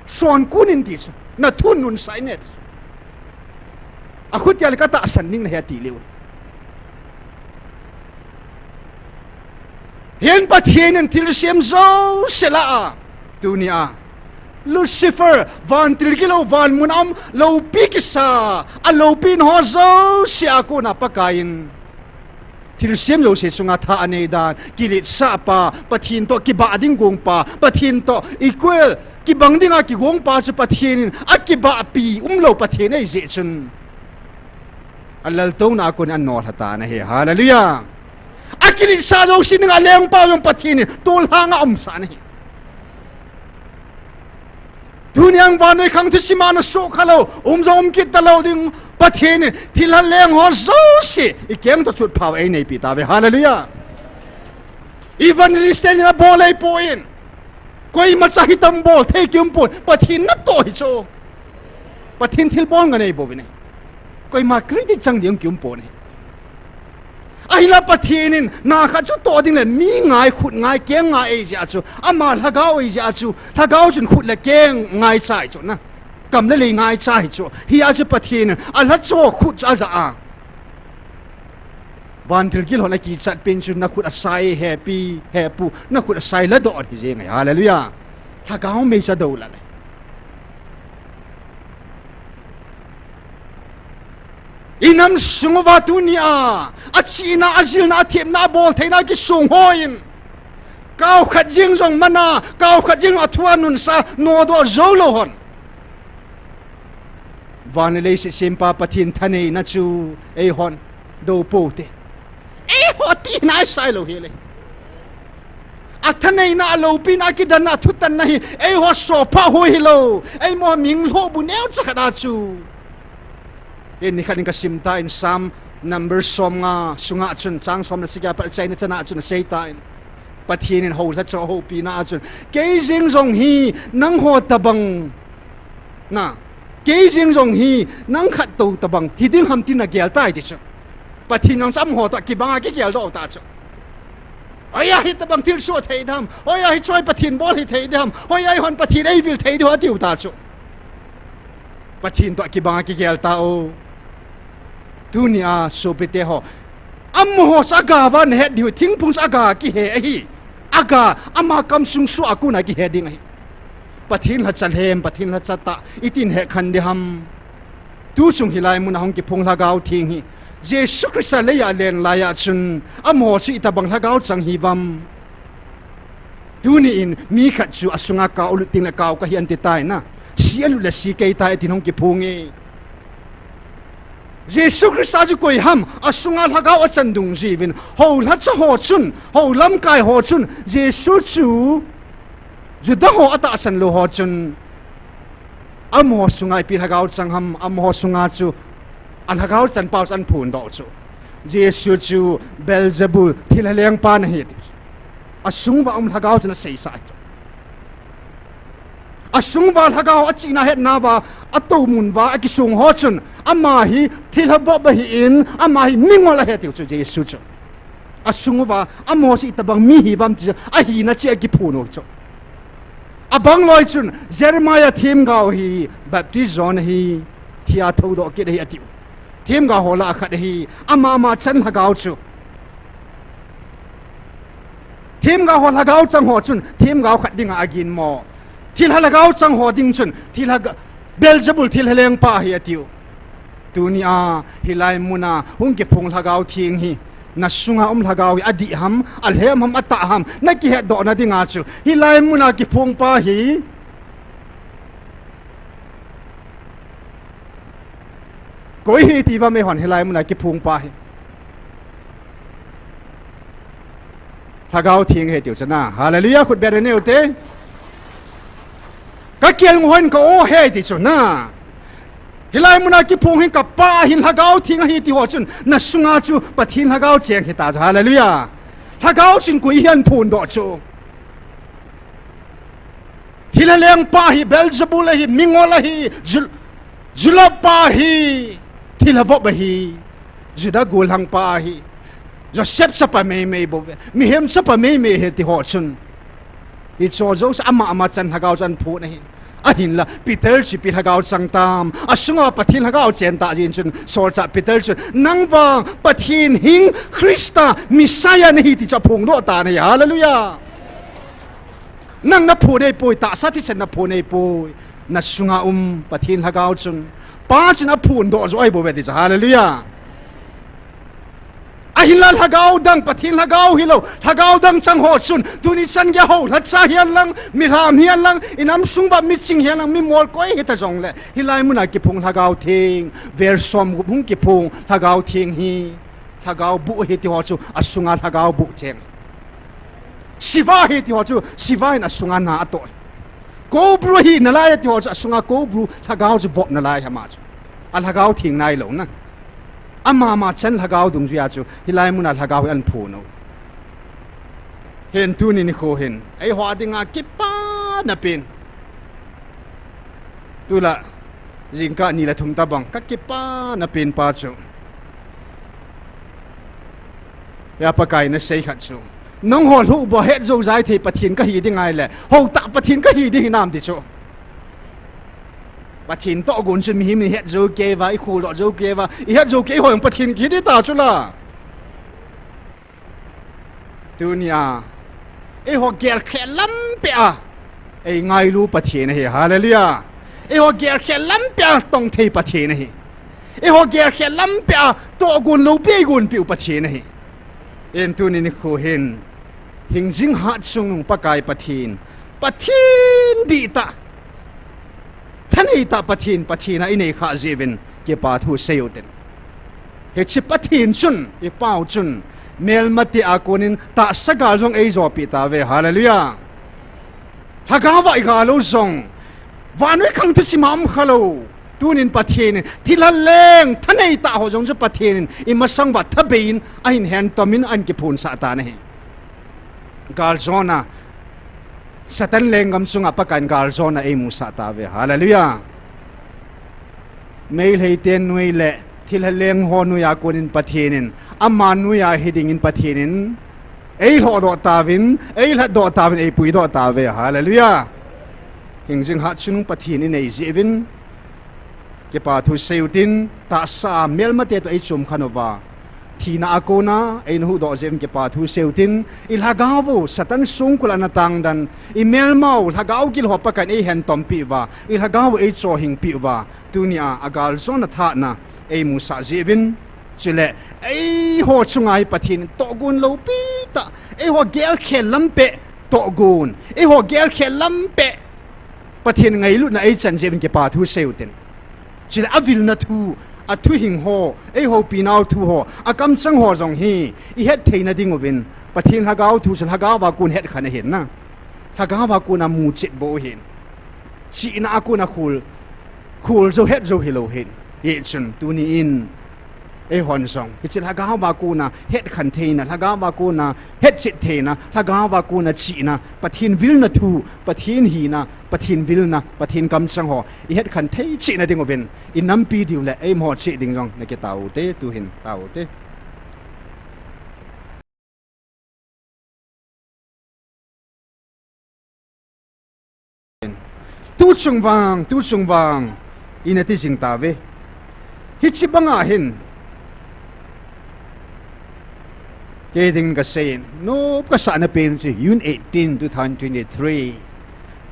Son kun in ti chu, nathun nunsah in e ti chu. Akhutia le katahsan ding nahi ati leu. Hin Pathen in thilsem jouse lah a, tunia Lucifer, vantil gilou, vanmun a um, loupi kisa, aloupina ho jouse a kona Pakaiyin thilsem jouse chunga tha anei dan, kiletsahpa, Pathen toh kibah ding gongpa, Pathen toh equal, kibang dinga kigongpa chu Pathen in akibahpi umlou Pathen ahijeh chun, alaltouna a kon in anolha tan ahi. Hallelujah. Akiletsah jouse dinga lengpa jong Pathen in tolhang a umsah in ahi. Tuni a vannoi khang thusim a na sukha lou, um jong um kit talou ding, Pathen in thilha leng ho jouse i keng toh chutphau ei neipi tauve. Hallelujah. Evangelist ten in abol ei poi. Koima cha hitam bol thei kium poi. Pathen natoh hi chu. Pathen thilbol ngen ei bou vin e. Koima credit chang ding kium poi. Ahinla Pathen in na khat chu toh ding le mi ngai, khut ngai, keng ngai ei jeh a chu, ama lhagao ei jeh a chu, lhagao chun khut le keng ngaicha hi chu na. Kam le lei ngaicha hi chu. Hia chu Pathen in alhacha khut chu aja a. Vantil gil hon akichat pen chu na khut asai hepi, hepu, na khut asai ladoh hi jeng e. Hallelujah. Lhagao meicha dou la le. I nam sung uva tuni a, achihna, ajilna, athemna, abol theina, akisong hon. Kau khat jeng jong mana, kau khat jeng a thu anunsa, nodoh jou lou hon. Van le leiset sempa Pathen thaneina chu, ei hon, dou pou te. Eiho tina isai lou hi le. Athaneina, aloupina, akidanna, athutanna hi, eiho sopa hoi hilou. Eimo minglhoh bu neocha khat a chu. Eini khat in kasim tan Psalm number som nga sunga chun chang som le sagi a pat achaina chana chun asei tan. Pathen in houlhacha houpina a chun. Kei jeng jong hi nangho tabang. Na, kei jeng jong hi nang khat tou tabang. Hiding ham tin agel tai ti chu. Pathen jong chu amaho toh kibang a kigel doh ta chu. Hoiya hitabang thilsoh thei dam. Hoiya hiche hi Pathen bol hithei dam. Hoiya eihon Pathen eivil thei diu atiu ta chu. Pathen toh kibang a kigel tao. Tuni a sopite ho. Amaho chu aga uva nahet diu, thingphung chu aga kihe ahi. Aga, ama kamsung soh a kona kihe ding ahi. Pathen lhacha lhem, Pathen lhacha tah, itin hekhen ding ham. Tuchung hilai muna hung kiphong Lhagao Theng hi. Jesu Christa leiya alen laiya chun, amaho chu itobang Lhagao chang hiuvam. Tuni in mi khat chu asunga kau alut teng le kau kahi anti tai na. Si alut le si kei tai atin hung kiphong e. Jesu Christa chu koi ham, asunga Lhagao achan dungjuiyin, hou lhacha ho chun, hou lamkai ho chun, Jesu chu Juda ho atahsan lou ho chun, amaho sunga ipi Lhagao chang ham, amaho sunga chu, a Lhagao chanpau chu ahin phondoh chu. Jesu chu Beelzebul, thilha lengpa ahi ti. Asung uva um Lhagao chun aseisah chu. Asung uva Lhagao achihna hetna uva, atohmun uva, akisong ho chun, ama hi thilha vop ahin, ama hi mingol ahi tiu chu Jesu chu. Asung uva, amaho chu itobang mi hiuvam ti chu, ahina chu akiphong u chu. Abang loi chun, Jeremiah themgao hi, Baptist John ahi, thia thoudoh kit ahi atiu. Themgao ho lah a khat ahi, ama ama chan Lhagao chu. Themgao ho Lhagao chang ho chun, themgao khat dinga aginmo. Thilha Lhagao chang ho ding chun, thilha ga-, Beelzebul thilha lengpa ahi atiu. Tuni a, hilai muna, hung kiphong Lhagao Theng hi. Nasunga um Lhagao hi, adih ham, alhem ham, atah ham, nakihetdohna dinga chu. Hilai muna kiphongpa hi. Koi hi tiuvam eihon hilai muna kiphongpa hi. Lhagao Theng ahi tiu chu na. Hallelujah, khut beng neo te. Kakel ngu hon ka o ahi ti chu na. Hilai muna kiphong hi kapa ahin Lhagao Theng ahi ti ho chun. Nasunga chu Pathen Lhagao cheng hita chu. Hallelujah. Lhagao chun koi hi ahin phondoh chu. Thilha lengpa hi, Beelzebul ahi, mingol ahi, jul-, juloppa ahi, thilha vop ahi, Juda gollhangpa ahi, Joseph chapa meimei bou ve, mihem chapa meimei ahi ti ho chun. Hicho jouse ama ama chan Lhagao chan phut ahi. Ahinla, Peter chu ipi Lhagao chang tam, asunga Pathen Lhagao chen ta jin chun, solchah Peter chun, nang vang Pathen hing Christa Messiah nahi ti chu aphongdoh tan ahi. Hallelujah. Nang naphut ahipoi, tahsa thisan naphut ahipoi. Nasunga um Pathen Lhagao chun. Pa chun aphondoh joh ahi bou ve ti chu. Hallelujah. Ahinla Lhagao dang, Pathen Lhagao hilou, Lhagao dang chang ho chun, tuni chan geiya hou lhacha hihen lang, milham hihen lang, inam sung uva miching hihen lang, mimol koi hita jongle, hilai muna kiphong Lhagao Theng, vel som gup hung kiphong Lhagao Theng hi. Lhagao buh ahi ti ho chu, asunga Lhagao buh cheng. Siva ahi ti ho chu, siva in asunga na atoh. Kobru ahi nalai ati ho chu asunga kobru lhagao chu vop nalai hama chu. A lhagao theng nailou na. Amama chan lhagao dungjuia chu hilai muna lhagao hi ahin phun u. Hin tuni nikho hin eiho dinga kipana pen. Tulai jingkah ni le thum tabang kakipana pen pa chu. Hia Pakai in asei khat chu. Nangho lhuh bua het jou jai thei Pathen kahi ding ahile, houtah Pathen kahi ding hinam ti chu. Pathen tohgon chu mihem in ihet jou kei uva, ikhol doh jou kei uva, ihet jou kei uva, eiho jong Pathen kihi ding ta chu la. Tunia, eiho gelkhe lampi a, eingailu Pathen ahi, hallelujah. Eiho gelkhe lampi a tongthei Pathen ahi. Eiho gelkhe lampi a tohgon loupi eigonpiu Pathen ahi. Hin tuni nikho hin, hingjing hatchungnung Pakai Pathen, Pathen dihtah, thanei tah Pathen, Pathen a inei khah jeh uvin kipa thu seiyu tin. Hiche Pathen chun, i Pau chun, melmate a konin tahsa gal jong eijopi tauve, hallelujah. Lhagao va igal u jong, vannoi khang thusim a um khalou. Tunin Pathen in, thilhaleng, thanei tah ho jong chu Pathen in, imasang uva thabeiyin, ahin hentomin, ahin kiphonsah tan ahi. Galjona, Satan lenggam chunga Pakai in galjona eimusah tauve. Hallelujah. Meitei ten noi le thilhaleng ho noija konin Pathen in, ama noija hidingin Pathen in, eilhohdoh tauvin, eilhatdoh tauvin, eipuidoh tauve. Hallelujah. Hingjing hatchungnung Pathen inei jeh uvin, kipa thu seiyu tin, tahsa melmate toh eichom khen uva. Thina a kona, eina huhdoh jeh uvin kipa thu seiyu tin, i lhagao u, Satan songkul a natang dan, i melmau, lhagao gil ho Pakai in eihentompi uva, i lhagao u eichohhingpi uva, tunia, agaljona thahatna, eimusah jeh uvin, chule, eiho chunga hi Pathen in tohgon loupi tah, eiho gelkhe lampi tohgon, eiho gelkhe lampi Pathen ngailutna eichan jeh uvin kipa thu seiyu tin. Chule avilna thu, athuhing ho, eihoupi nau thu ho, akamchang ho jong hi, ihet theina ding uvin, Pathen lhagao thu chu lhagao a kon hetkhen ahin na. Lhagao a kona muchet bou ahin. Chihna a kona khol, khol jou het jou hilou ahin. Hichun, tuni in, eihon jong, hiche lhagao a kona hetkhen theina, lhagao a kona hetchet theina, lhagao a kona chihna, Pathen vilna thu, Pathen hina, Pathen vilna, Pathen kamchang ho, ihetkhen thei chehna ding uvin, inampi diu le, eimaho cheh ding jong, nakitao u te, tuhin, tao u te. Tuchung vang, tuchung vang, ina ti jing tauve. Hiche banga hin, kei dingin kasei in, nop kasahna pen chu, June eighteen, two thousand twenty-three.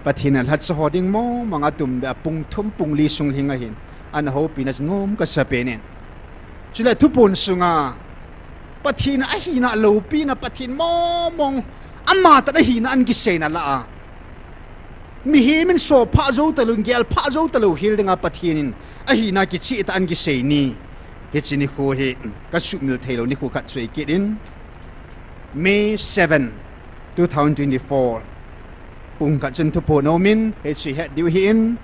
Pathen in lhacha ho ding mong mong a tum be a pung thum pung li sung lhing ahin, ana houpina chu nop kasa pen in. Chule thupon sunga, Pathen ahina loupina, Pathen mong mong, ama tah ahina ana kiseina lah a. Mihem in soh phah jou talou, gel phah jou talou hel dinga Pathen in ahina kicheh tah ana kisei ni. Hiche nikho hi, kasuhmil theilou nikho khat chu ahi kit in. May seven, two thousand twenty-four. Pung khat chun thuphon aumin, hiche het diu ahin.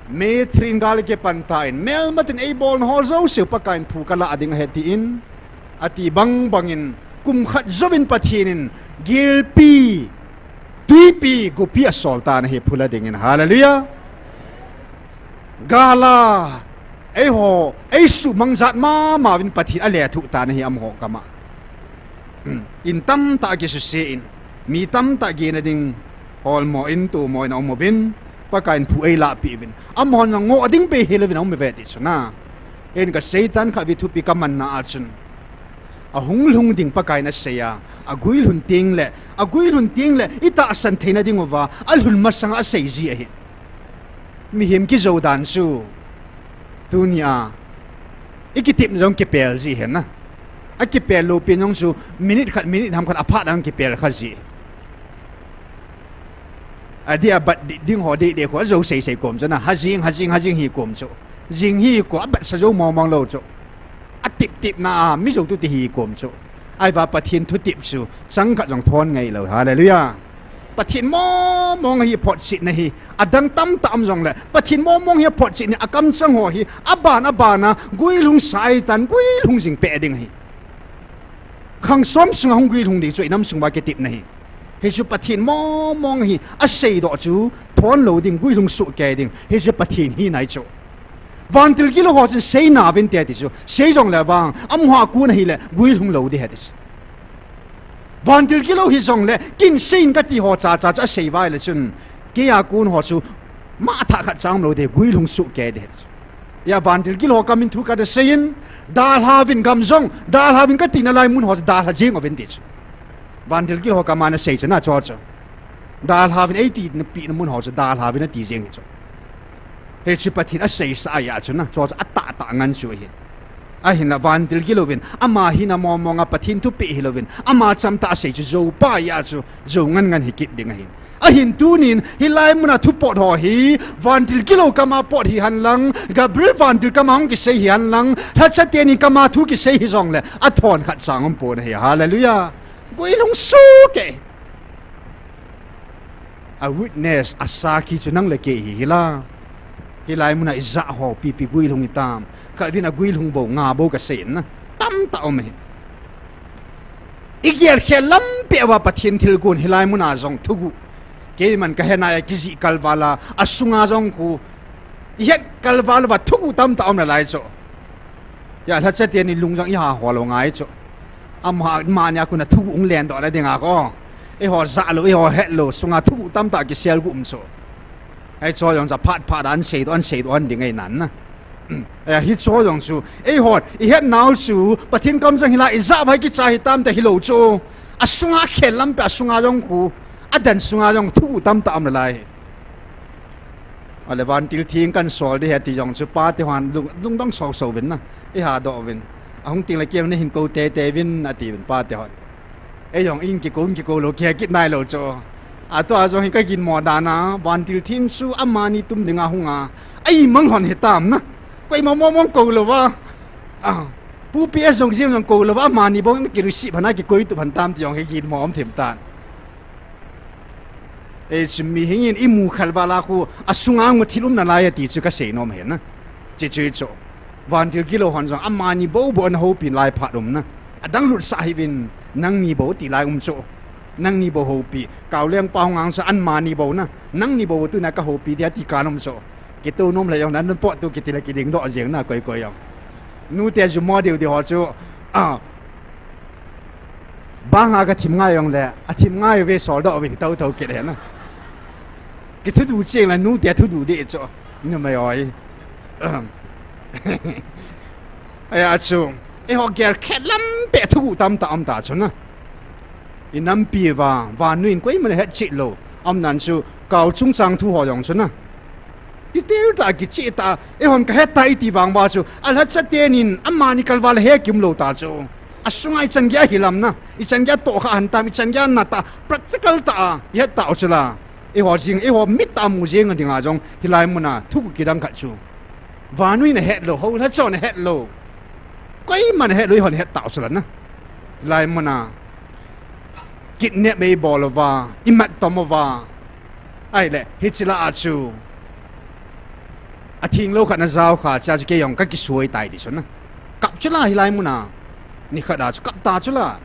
May three in gal kipan tan, melmaten eibolna ho jouse Pakai in phu kalah ding ahi tin. Ati bang bangin, kum khat jouvin Pathen in, gelpi, twipi, gopi asol tan ahi phu la dingin. Hallelujah. Gal a, eiho, eisuhmang jat mama uvin Pathen in alethuh tan ahi amaho kama. In tamtah kisuse in, mi tamtah gena ding, holmo in tumo in aum uvin, Pakai in phu eilahpeh uvin. Amahon jong ngoh ding beh hilouvin aum uve ti chu na. Hin kasei tan khat vei thupi kamanna a chun. Ahung lhung ding Pakai in asei a, aguilhun teng le, aguilhun teng le, itahsan theina diuva, alhun masanga asei ji ahi. Mihem kijou dan chu, tunia, ikitepna jong kipel ji ahi na. Akipel lou pen jong chu, minute khat, minute ham khat aphat a kipel kha ji. Adeh a bat ding ho deh deh khu, ajou sei sei kom chu na, hajing, hajing, hajing hi kom chu. Jing hi kom, abatsa jou mong mong lou chu. Atep tepna a, mi jou tu ti hi kom chu. Ahivang Pathen thutep chu, chang khat jong thon ngai lou. Hallelujah. Pathen mong mong hi photchetna hi, adang tamtah um jongle, Pathen mong mong hi photchetna hi, akamchang ho hi, aban aban a, guilhung sah tan, guilhung jing peh ding ahi. Khang som sunga hung guilhung ding chu inam sung uva kitepna ahi. Hichu Pathen mong mong hi, aseidoh chu, thon lou ding, guilhung sohkei ding, hichu Pathen hina ahi chu. Vantil gilou ho chun seina uvin te ati chu, sei jongle vang, amaho a kon ahile, guilhung lou ding ahi ati chu. Vantil gilou hijongle, kin seiyin kati ho chacha chu asei uva ahile chun, keiya kon ho chu, mathah khat cha umlou ding, guilhung sohkei ding ahi chu. Hia vantil gilou ho kamin thu kana seiyin, dalha uvin gam jong, dalha uvin kati nalai mun ho chu, dalha jeng uvin ti chu. Vantil gilou ho kama ana sei chu na chu chu. Dalha uvin eiti napeh na mun ho chu, dalha uvin ati jeng ahi chu. Hichu Pathen aseisah ahi chu na, chu chu atahtah ngen chu ahi. Ahinla vantil gilouvin, ama hina mong mong a Pathen thupeh hilouvin, ama chamtah asei chu joupa ahi chu, jou ngen ngen hi kit ding ahi. Ahin tunin, hilai muna thupot ho hi, vantil gilou kama pot hihen lang, Gabriel vantil kama hung kisei hihen lang, lhacha teni kama thu kisei hijongle, athon khat cha um pon ahi. Hallelujah. Guilhung sohkei. A witness, asakhi chu nang le kei hi hila. Hilai muna ijat ho pipi guilhung itam. Khatvin aguilhung bou, nga bou kasei na. Tamtah um ahi. Igel khel lampi uva Pathen thilgon hilai muna jong thuguh. Keiman kahe nai a kijih kalval a, asunga jong khu. Ihet kalval uva thuguh tamtah um nalai chu. Hia lhacha teni lung jong iha ho lou ngai chu. Amani a kona thuguh hung lendoh na dinga kho. Eiho jah lou, eiho het lou, sunga thuguh tamtah kisel gu um chu. Hichu jong chu phat phat a ana seidoh, ana seidoh ding ahi nan na. Hichu jong chu, eihon ihet nau chu, Pathen kamchang hila ijat uva kicha hitam ti hilou chu. Asunga khel lampi, asunga jong khu, adan sunga jong thuguh tamtah um nalai. Ale vantil theng kan sol ding ahi ti jong chu, pate hon lung, lungdong soso uvin na. Iha doh uvin. Ahung tengle kei jong neihin kou teitei uvin atiuvin pate hon. Ei jong in kikou, in kikou lou, kihe kit nailou chu. Atua jong hi kaginmo dan a, vantil theng chu amani tum dinga hunga, aimang lhon hitam na. Koima mong mong kou louva. Pu P S jong jeng jong kou louva, amani bou ki receive lhon a kikoi tup lhon tam ti jong hi ginmo um thim tan. Hichu mihing in imu khalval a khu, asunga jong thil um nalai ati chu kasei nom ahi na. Chuche chu, vantil gilou hon jong amani bou bou ana houpi lai phat um na. Adang lutsah hih uvin, nangni bou ti lai um chu. Nangni bou houpi, Kaolengpa hung ang chu amani bou na. Nangni bou tuna kahoupi dia ti kan um chu. Kitou nom le jong nan potdoh kitile kidingdoh jeng na koi koi jong. Nute ju mo diu diu ho chu. Banga kathim ngai jongle, athim ngai uve soldoh uvin thotho kit ahi na. Kithudu cheng le nute thudu ding chu. Numei oi. Hia chu, eiho gel khel lampi thuguh tamtah um ta chu na. Inampi uva, vannoi in koiman ahetchet lou. Umdan chu, kao chungchang thu ho jong chu na. Detail tah a kicheh tah a, eihon kahet tai iti vang uva chu, alhacha tenin amani kalval a he kium lou ta chu. Asunga ichan geiya hilam na, ichan geiya tohkhah lhon tam, ichan geiya na tah, practical tah a, ihet tau chu la. Eiho jeng, eiho mit tah a mu jeng dinga jong, hilai muna, thuguh kidang khat chu. Vannoi in ahet lou, hou lhacha hon ahet lou. Koiman ahet lou, eihon het tau chu la na. Hilai muna, kidnap eibol uva, imat tom uva. Ahile, hiche lah a chu. Atheng lou khat na jao kha, chea chu kei jong kakisoi tai ti chu na. Kap chu la hilai muna. Nikhat a chu kap ta chu la.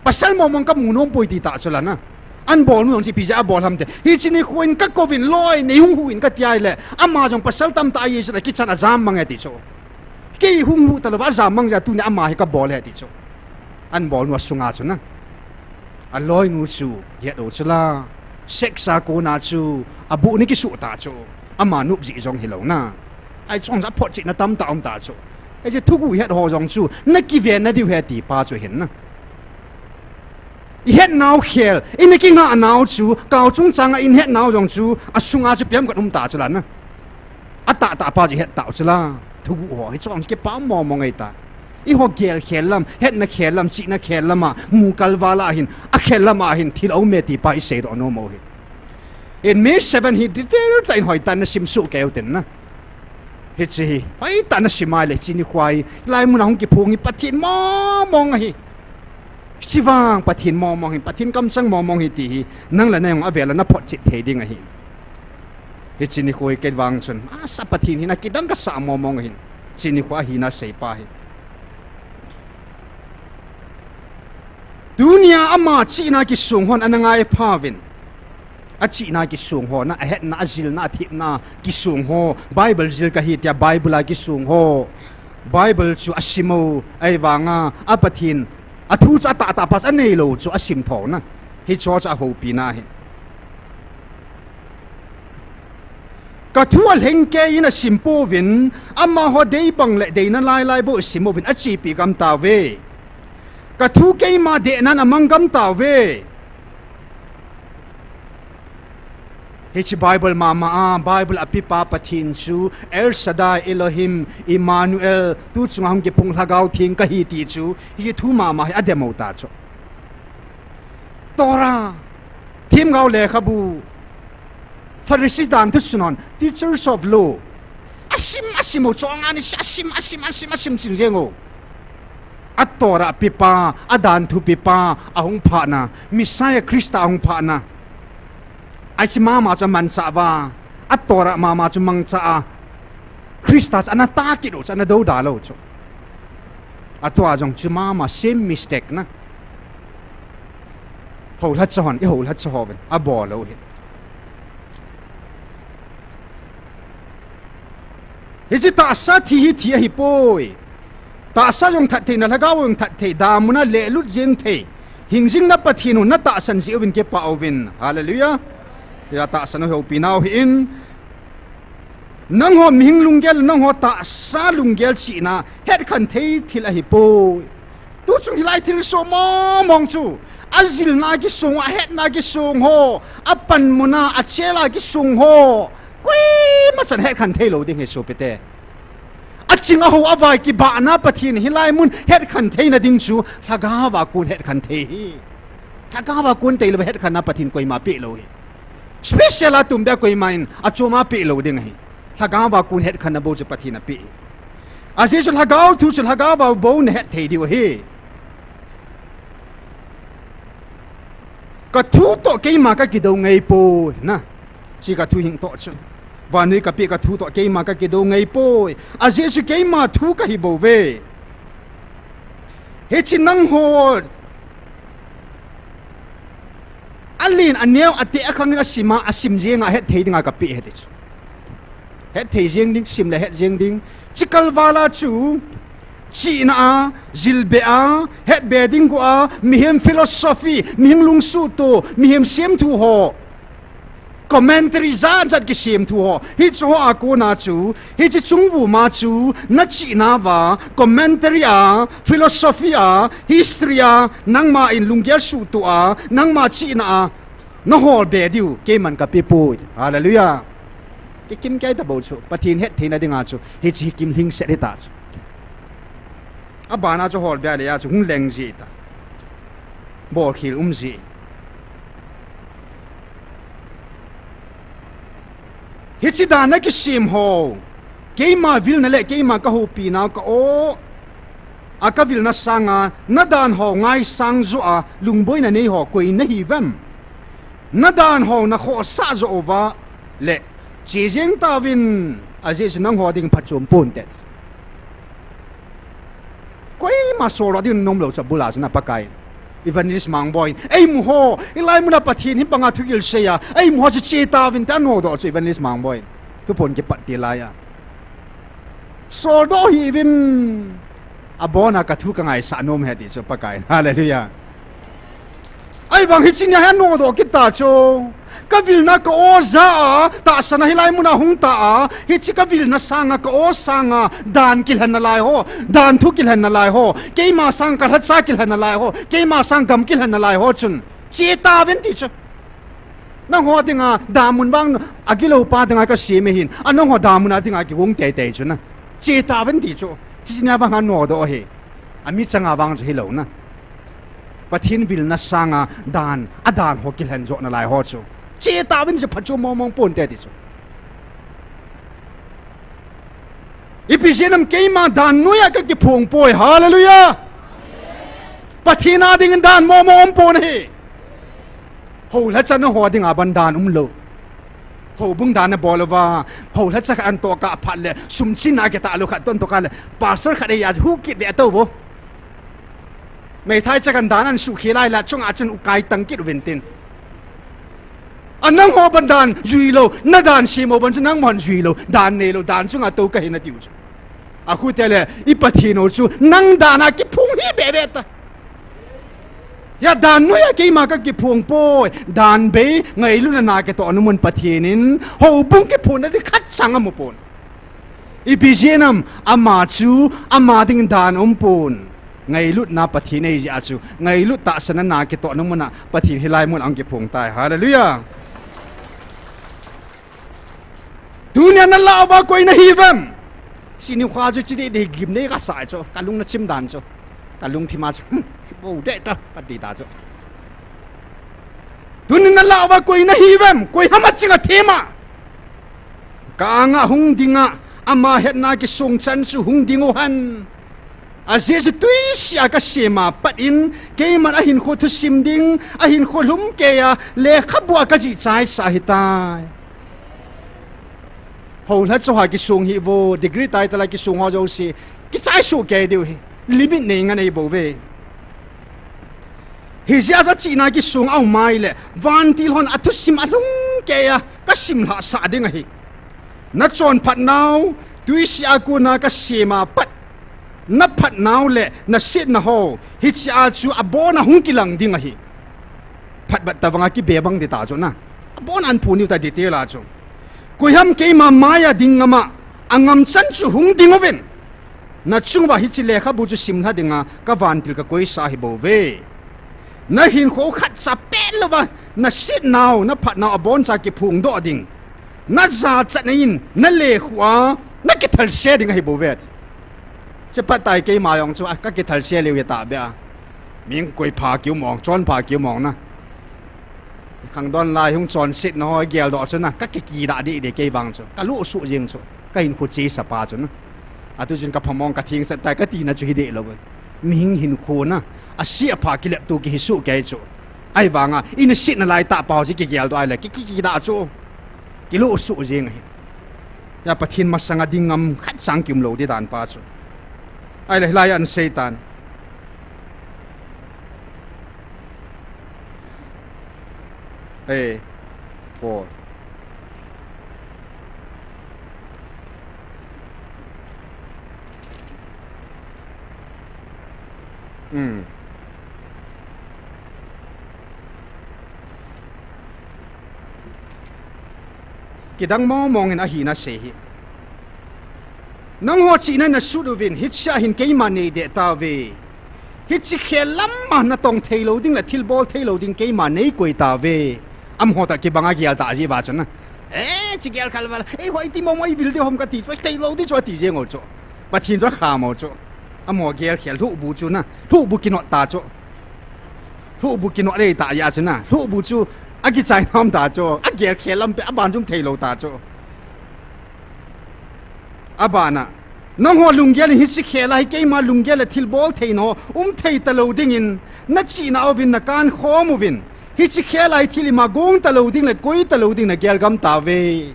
Pasal mong mong kamu nom poi ti ta chu la na. An bol nu jong chu ipi jeh a abol ham ti. Hiche nikho in kakouvin loi, nei hung hu in kati ahile. Ama jong pasal tamtah ahi chu la kichan ajam mang e ti chu. Kei hung hu talou va ajam mang jeh a tuni ama hi kabol e ti chu. An bol nu asunga chu na. Aloinu chu, het u chu la. Sex a kona chu, abohna kisuh ta chu. Ama nop jeh jong hilou na. Ahi chun aphotchetna tamtah um ta chu. Hiche thuguh het ho jong chu, nakiven nadiu ahi ti pa chu ahin na. Ihet nau khel, ina kingah nau chu, kao chungchang a ihet nau jong chu, asunga chu ipi ham khat um ta chu la na. Atahtah pa chu ihet tau chu la. Thuguh ho, hiche chu kipah mong mong ahi ta. Eiho gel khel lam, hetna khel lam, chihna khel lam a, mu kalval a hin, akhel lam a hin, thil aum e ti pa iseidoh nom u ahi. In May seven hi detail tah in hoitah in nasim soh kei u tin na. Hiche hi, hoitah in nasim a le, hiche nikho hi, hilai mun a hung kiphong hi, Pathen mong mong ahi. Chivang Pathen mongmong hin, Pathen kamchang mongmong hi ti hi, nang le nang avel a naphotchet thei ding ahi. Hiche nikho hi kei vang chun, asa Pathen hin akidang kasah mongmong ahin. Hiche nikho ahina seipa hi. Tunia ama chihna kisong hon ana ngai phauvin. Achihna kisong ho, na ahetna, ajilna, athepna kisong ho, Bible jil kahi tia Bible a kisong ho, Bible chu asim u, ahivanga a Pathen athu chu atahtah pa chu aneilou chu asim thona. Hicheho chu ahoupina ahi. Kathu alhengkeiyin asim pouvin, amaho deibang le deina lailai bou asim uvin achepi gam tauve. Kathu keima dehnan amang gam tauve. Hiche Bible mama a, Bible a pepa Pathen chu, El Shaddai, Elohim, Emmanuel, tu chunga hung kiphung Lhagao Theng kahi ti chu, hiche thu mama hi ademo ta chu. Torah, themgao lekhabu, Pharisee dan thusun hon, teachers of law. Asim, asim u, chonga ni, asim, asim, asim, asim, sim jeng u. A Torah pepa, adan thu pepa, ahung phatna, Messiah Christa ahung phatna. Hiche mama chu amanchah uva, a Torah mama chu mangcha a, Christa chu ana tahkit u chu, ana douda lou chu. Atua jong chu mama same mistake na. Houlhacha hon, ihoulhacha hovin abol u hi. Hiche tahsa thi hi thi ahipoi. Tahsa jong that thei, na lhagao jong that thei, damuna lehlut jeng thei, hingjingna Pathen u natahsan jeh uvin kipah uvin. Hallelujah. Tia tahsan u houpinau hi in. Nangho mihing lunggel, nangho tahsa lunggel chihna hetkhen thei thil ahipoi. Tuchung hilai thilsoh mongmong chu, ajilna kisong, ahetna kisong ho, apanmuna, achela kisong ho, koima chan hetkhen theilou ding ahi sopite. Aching ahou avai kibahna Pathen hilai mun hetkhen theina ding chu lhagaova kon hetkhen thei hi. Lhagaova kon teilouva hetkhenna Pathen koima pehlou hi. Special a tumbeh a koima in achom a pehlou ding ahi. Lhagaova kon hetkhenna bou chu Pathen apeh hi. Ajeh chu lhagao thu chu lhagaova bou nahet thei diu ahi. Kathu toh keima kakidou ngeipoi na. Hiche kathu hing toh chu, vannoi kapeh kathu toh keima kakidou ngeipoi. Ajeh chu keima thu kahibouve. Hiche nangho alen aneo ateh akhang in asim a, asim jenga hetthei dinga kapeh ahi ti chu. Hetthei jeng ding, sim le het jeng ding. Chikal vala chu, chihna a, jilbe a, hetbe ding go a, mihem philosophy, mihem lungsuhto, mihem semthu ho, commentary jatjat kisemthu ho, hicheho a kona chu, hiche chungvuma chu, nachihnauva commentary a, philosophy a, history a, nangma in lunggel suhtoh a, nangma chihna a naholbe diu keiman kapeh poi. Hallelujah. Kikimkei tabou chu, Pathen hettheina dinga chu hiche hi kimlhingset hita chu. Abana chu holbe a le a chu hung leng jita, bolkhel um ji. Hiche dan a kisem ho, keima vilna le keima kahoupinau ka-o, a kavilna sanga nadan ho ngaisang joh a lungboina neiho koi nahiuvem? Nadan ho nakhohsah joh uva le che jeng tauvin, ajeh chu nangho ding phatchom ponte. Koima soldoh ding nomlou chu abul a chu na Pakai, Evangelist Mangboi in eimu ho, hilai muna Pathen hi banga thugil sei a eimu ho chu che tauvin ti anodoh chu Evangelist Mangboi in, thuphon kipat ti lai a. Soldoh hih uvin, abona kathu kangaisah nom ahi ti chu Pakai in. Hallelujah. Ahivang hiche nia hi anodoh kit ta chu. Kavilna ka-o ja a, tahsan a hilai muna hung ta a, hiche kavilna sanga ka-o sanga dan kilhen nalai ho, dan thu kilhen nalai ho, keima sang kalhacha kilhen nalai ho, keima sang gam kilhen nalai ho chun, che tauvin ti chu. Nangho dinga damun vang agilou pa dinga kasem ahin, a nangho damun a dinga kigong teitei chu na. Che tauvin ti chu. Hiche nia vang anodoh ahi. Amichanga vang chu hilou na. Pathen vilna sanga dan, adan ho kilhen joh nalai ho chu, che tauvin, hiche phatchom mongmong ponte ti chu. Ipi jeh ham, keima dan noiya kakiphong poi. Hallelujah. Pathen a dingin dan momo umpon ahi. Houlhacha nangho dinga ban dan umlou. Houbung dan nabol uva, houlhacha khat anatoh kah phat le, sum chin a kitah lou khat toh anatoh kah le, pastor khat eija hu kit ve atou vo. Meithai chakan dan ansuh khel lai la, chunga chun ukai tang kit uvin tin. A nangho ban dan juilou, nadan semo ban chu nangman juilou, dan neilou, dan chunga tou kahi natiu chu. Akhu tele, i Pathen u chu, nang dan a kiphong hi bebe ta. Hia dan noiya keima kakiphong poi, dan bei, ngailutna na kitoh na mun Pathen in, houbung kiphong na di khat chang amupon. Ipi jeh ham, ama chu, ama ding dan umpon. Ngailutna Pathen eijeh a chu, ngailut tahsanna na kitoh na muna, Pathen hilai mun a hung kiphong tai. Hallelujah. Tunia nalah uva koi nahiuvem? Sini kha chu chi deh deh gim nei kasah chu, kalung nachim dan chu. Kalungthim a chu, hmm, bou deh ta, kati ta chu. Tunia nalah uva koi nahiuvem? Koi ham aching athem a? Ka anga hung dinga, ama hetna kisong chan chu hung ding u hen. Ajeh chu tuisih a kasem a pat in, keiman ahinkho thusim ding, ahinkho lhumkeiya, lekhabua kajih chaisa ahitai. Houlhacha ho kisong hi vo, degree title a kisong ho jouse, kichai soh kei diu hi, limit nei nganei bouve. Hijeh a chu achihna kisong a um ahile, vantil hon athusim alhumkeiya, kasim lhahsah ding ahi. Nachonphat nau, tuisih a kona kasem a pat, naphat nau le nasetna ho, hichea chu abona hung kilang ding ahi. Phat bat tobanga kibebang ding ta chu na. Abona anphun diu ta detail a chu. Koiham keima maiya ding ngam a, angam chan chu hung ding uvin. Nachunguva hiche lekhabu chu simlha dinga kavantil kakoisa ahibouve. Nahinkho khatcha pet louva, nasetnau, naphatnau aboncha kiphongdoh ding. Najachatna in, nalekhuh a, nakithalse ding ahibouve. Che phat tai keima jong chu, a, kakithalse leu hitahbeh a. Ming koi pha kiu mong, chonpha kiu mong na. Khangdon lai hung chonsetna ho geldoh chu na, kakikidah deh deh kei vang chu. Kalosuh jeng chu, kahinkho chesapa chu na. Atuchun kaphamong kathengsah tai katina chu hidehlou. Mihing hinkho na, ase apha kilepto kihi soh kei chu. Ahivanga, inasetna laitah pau chu kigeldoh ahile, ki, ki, kidah chu. Kilosuh jeng ahi. Hia Pathen masanga ding ngam khatcha kiumlou ding dan pa chu. Ahile hilai a aseitan. Kidang mongmong in ahina sei hi. Nangho chihna nasut uvin, hichea hin keima neideh tauve. Hiche khel lama natong theilou ding le thilbol theilou ding keima neikoi tauve. Amaho toh kibanga geltah jeh uva chu na. Eh, chi gel khalval, eiho iti mongmong ivil ding ham kati chu, theilou ding chu ati jeng u chu. Pathen chu akham u chu. Amaho gelkhel lhuhbu chu na, lhuhbu kinot ta chu. Lhuhbu kinot lei tah jeh a chu na, lhuhbu chu akichai nom ta chu, agelkhel lampi aban chu umtheilou ta chu. Abana, nangho lunggel in hiche khel a hi keima lunggel le thilbol theina ho umthei talou dingin, nachihna uvin nakankhom uvin, hiche khel a hi thil ima gong talou ding le koi talou ding nagel gam tauve.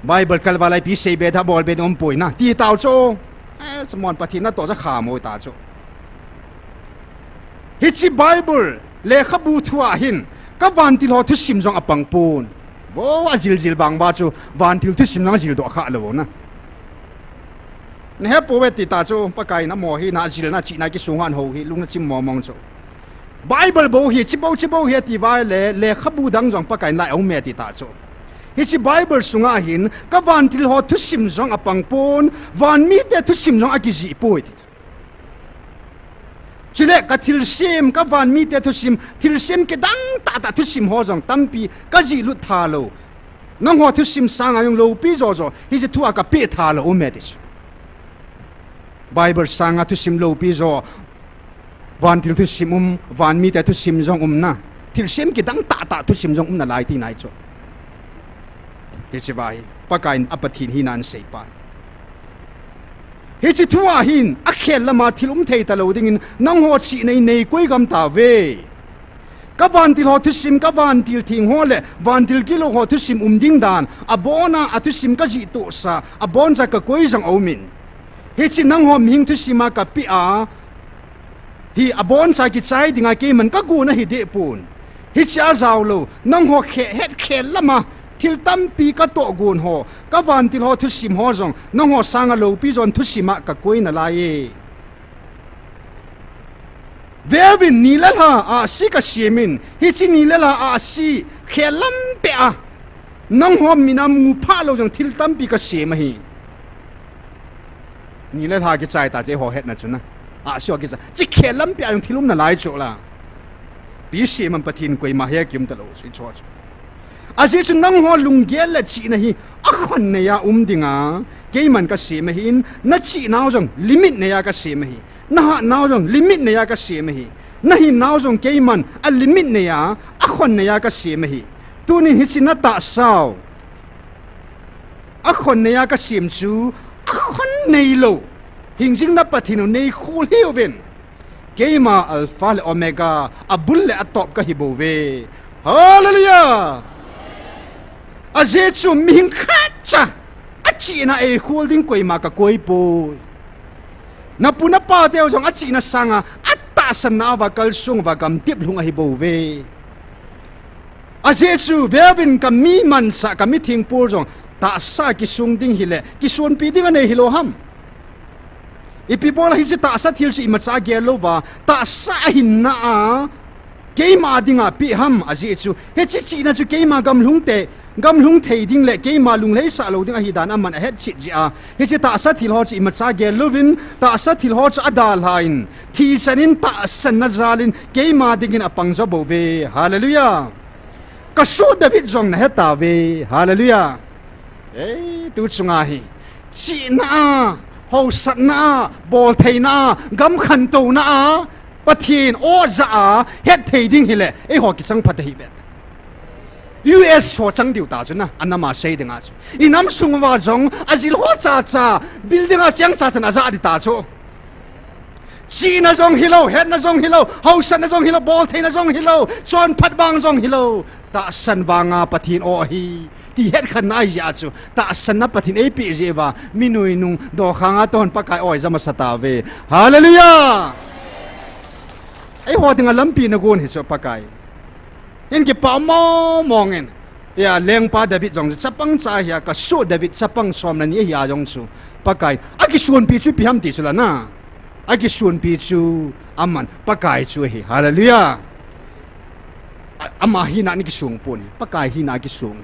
Bible kalval a ipi seibe da bolbe umpoi na, ti tau chu. Eh, chamon Pathen natoh chu akham u ta chu. Hiche Bible lekhabu thua hin, kavantil ho thusim jong apang pon. Vo, ajil jil vang uva chu, vantil thusim jong ajildoh khalou na. Nahepouve ti ta chu, Pakai in amaho hi najilna chihna kisung a hou hi, lung nachim mongmong chu. Bible bou hi, chibou, chibou hi ati uva le, lekhabu dang jong Pakai in lai aume ti ta chu. Hiche Bible sunga hin, kavantil ho thusim jong apang pon, vanmite thusim jong akijih poi ti. Chule kathilsem, kavanmite thusim, thilsem kidang tahtah thusim ho jong tampi kajihlut thalou. Nangho thusim sanga jong loupi jojo, hiche thua kapeh thalou aume ti chu. Bible sanga thusim loupi jo, vantil thusim um, vanmite thusim jong umna, thilsem kidang tahtah thusim jong um nalai tina ahi chu. Hiche uva hi, Pakai in a Pathen hina asei pa. Hiche thu ahin, akhel lama thil um thei talou dingin, nangho chihna in neikoi gam tauve. Ka vantil ho thusim, ka vantil theng ho le vantil gilou ho thusim um ding dan, abona athusim kajih tohsa, aboncha kakoi jong aumin. Hiche nangho mihing thusima kapeh a, hi aboncha kichai dinga keiman kagon ahi dehpon. Hiche a jaolou, nangho khe-, hetkhel lama thil tampi katoh gon ho, ka vantil ho thusim ho jong, nangho sanga loupi jon thusima kakoi nalaiye. Veuvin, ni le lha ahsi kasemin, hiche ni le lha ahsi khel lampeh a, nangho mina muphah lou jong thil tampi kasem ahi. Ni le lha kichai ta chu eiho hetna chu na. Ahsi ho kichai. Hiche khel lampeh a jong thil um nalai chu la. Ipi semin Pathen koima he kium talou chu, hiche chu. Ajeh chu nangho lunggel le chihna hi akhon neiya um dinga keiman kasem ahin, nachihnau jong limit neiya kasem ahi. Nahatnau jong limit neiya kasem ahi. Nahinnau jong keiman a limit neiya, akhon neiya kasem ahi. Tunin hiche natahsau akhon neiya kasem chu, akhon neilou hingjing na Pathen u neikhol hiuvin. Keima Alpha le Omega, abul le atop kahibouve. Hallelujah! Ajeh chu mihing khatcha achihna eikhol ding koima kakoipoi. Napu napa teu jong achihna sanga atahsanna uva kalsong uva gamtep lhung ahibouve. Ajeh chu veuvin, kami mansa, kami thingpol jong tahsa kisong ding hile kisonpi ding anei hilou ham? Ipi bola hiche tahsa thil chu imacha gel louva, tahsa ahinna a keima dinga peh ham? Ajeh chu hiche chihna chu keima gamlhung te, gamlhung thei ding le keima lunglhaisah lou ding ahi dan aman ahetchet jeh a, hiche tahsa thil ho chu imacha gel louvin, tahsa thil ho chu adalhan, thi chanin tahsanna jalin keima dingin apang jobouve. Hallelujah! Kasoh David jong nahetauve. Hallelujah! Ei, tu chunga hi chihna a, haosatna a, boltheina a, gam khantouna a, Pathen o jah a hetthei ding hile eiho kichang phat ahiuve. U S ho chang diu ta chu na, anama sei dinga chu. Inam sung uva jong ajil ho chacha, building a cheng chachan ajah ding ta chu. Chihna jong hilou, hetna jong hilou, haosatna jong hilou, boltheina jong hilou, chonphat vang jong hilou, tahsan vanga Pathen o ahi ti hetkhenna ahijeh a chu, tahsanna Pathen eipeh jeh uva mi noinung dokhanga tohon Pakai o ija masatauve. Hallelujah! Eiho dinga lampi nagon hi chu Pakai in kipah mongmong in. Hia lengpa David jong chu chapang cha hia, kasoh David chapang som le ni ahia jong chu Pakai in akisonpi chu ipi ham ti chu la na, akisonpi chu aman Pakai chu ahi. Hallelujah! Ama hina a kisong pon, Pakai hina a kisong.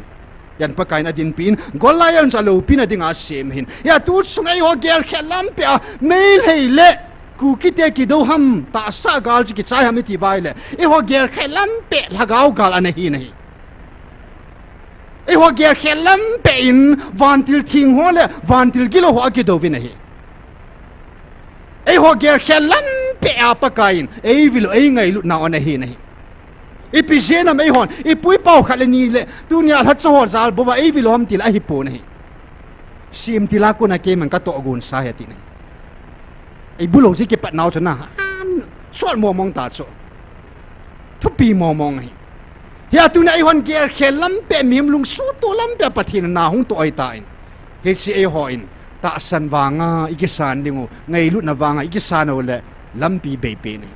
Hian Pakai in adinpi in, Goliath chu aloupina dinga asem ahin. Hia tu chung eiho gelkhet lampi a Meitei le Kukite kidou ham, tahsa gal chu kichai ham iti uva ahile, eiho gelkhet lampi lhagao gal ana hi nahi. Eiho gelkhet lampi in vantil theng ho le vantil gilou ho akidouvin ahi. Eiho gelkhet lampi a Pakai in eivil u eingailutnau ana hi nahi. Ipi jeh ham eihon ipu ipau khat le ni le tunia lhacha ho jal bouva eivil u ham tile ahipon ahi. Semtil a kona keiman katohgon sa ahi ati nahi. Ibulou jeh kipatnau chu na, sot mongmong ta chu, thupi mongmong ahi. Hia tunia eihon gelkhet lampi, mihem lungsuhtoh lampi a Pathen in na hung toh ahitan, hiche eihon tahsan vanga ikisan dingu, ngailutna vanga ikisan u le lampi beipen ahi.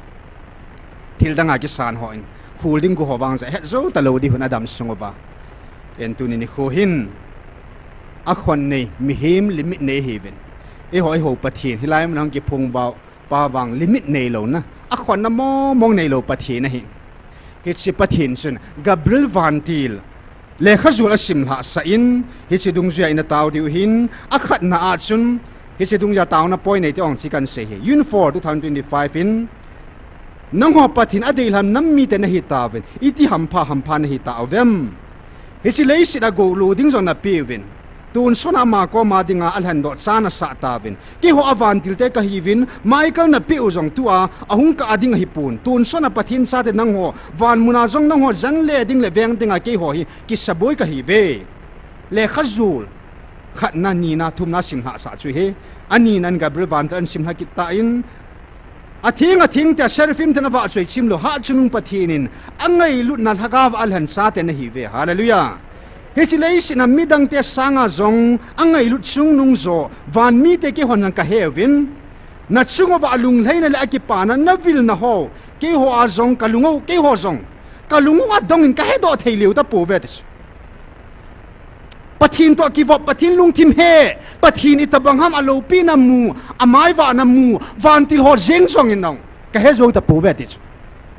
Thil danga kisan hon khol ding go ho vang chu ahet jou talou ding hun adam sung uva. Hian tuni nikho hin akhon nei, mihem limit nei ahiuvin. Eiho, eiho Pathen hilai mun hung kiphong uva pa vang limit neilou na, akhonna mongmong neilou Pathen ahi. Hiche Pathen chun Gabriel vantil lekhajol asim lhahsah in, hiche dungjuia ina tao diu ahin, akhatna a chun, hiche dungjuia taona point neite ong chi kahin sei hi. Unit four, two thousand twenty-five in, nangho Pathen adeilhen nam mite nahitauvin, iti hampha hampha nahitauvem? Hiche leiset a gou lo ding jong napeuvin, tonsot a ama koma dinga alhendoh cha nasah tauvin, keiho a vantilte kahiuvin, Michael napeh u jong tua ahung kah ding ahipon, tonsot a Pathen chate nangho, van muna jong nangho jen le ding le veng dinga keiho hi kisaboi kahiuve. Lekhajol khatna, nina, thumna simlhah sah chu hi. Anina in Gabriel vantil ahin simlhah kit tan, atheng atheng tia seraphim ten avahchoi chimlou, Hatchungnung Pathen in angailutna lhagao a alhen chate nahiuve. Hallelujah. Hiche leiset a midangte sanga jong angailut chungnung joh, van mite keihon jong kaheuvin. Nachung uva alunglhaina le akipana, navilna ho, keiho a jong kalung u, keiho jong kalung u adongin kahedoh thei lheh tapouve ti chu. Pathen toh kivop, Pathen lungthim he, Pathen itobang ham aloupina mu, amaivahna mu, vantil ho jeng jongin jong kahejou tapouve ti chu.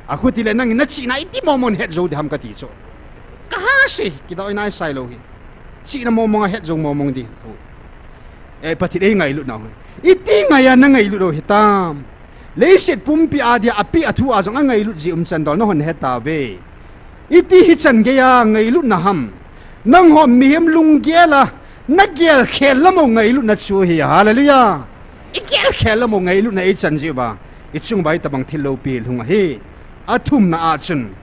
Akhuti le nangin nachihna iti mongmong hetjou ding ham kati chu. Kaha sei, kidou inai sailou hi. Chihna mongmong a hetjou mongmong ding. E, Pathen eingailutnau hi iti ngai a nangailut u hitam? Leiset pumpi a dia apeh a thu a jong angailut jeh umchan dol nahon hetauve. Iti hichan geiya ngailutna ham? Nangho mihem lunggel a nagelkhel lam u ngailutna chu hi, hallelujah. Igelkhel lam u ngailutna eichan jeh uva, ichung uva itobang thil loupi lhung ahi. Athumna a chun,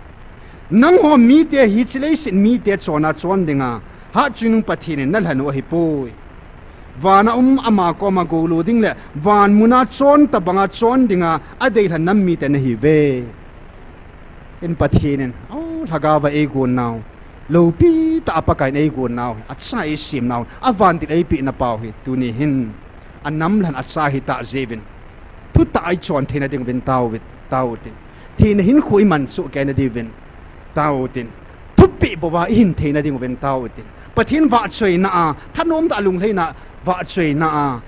nangho mite hiche leiset mite chonna chon dinga Hatchungnung Pathen in nalhen u ahipoi. Vana um ama koma goulu ding le van muna chon tobanga chon dinga adeilhen nam mite nahiuve. In Pathen in, o, lhagaova eigonnau, loupitah a Pakaiyin eigonnau, acha eisemnau, avantil eipehna pau hi tuni hin anamlhen acha hitah jeh uvin, thutah a ichon theina ding uvin tao, tao utin. Thina hinkho iman soh kei na diuvin tao utin. Thupeh bouva ihin theina ding uvin tao utin. Pathen vahchoina a, thanom tah a lunglhaina vahchoina a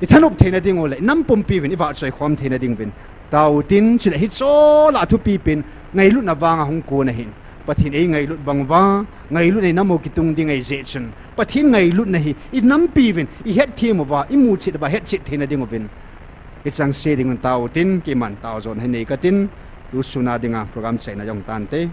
ithanop theina ding u le inam pumpi uvin ivahchoi khom theina ding uvin tao utin. Chule hiche lah a thupi pen ngailutna vanga hung kon ahin. Pathen eingailut bang uva, ngailutna inam u kitung ding ahijeh chun, Pathen ngailutna hi inampi uvin ihetthem uva, imuchet uva, hetchet theina ding uvin ichangse ding un tao utin, keiman taojon hi nei katin, tusuna dinga program chaina jong tante.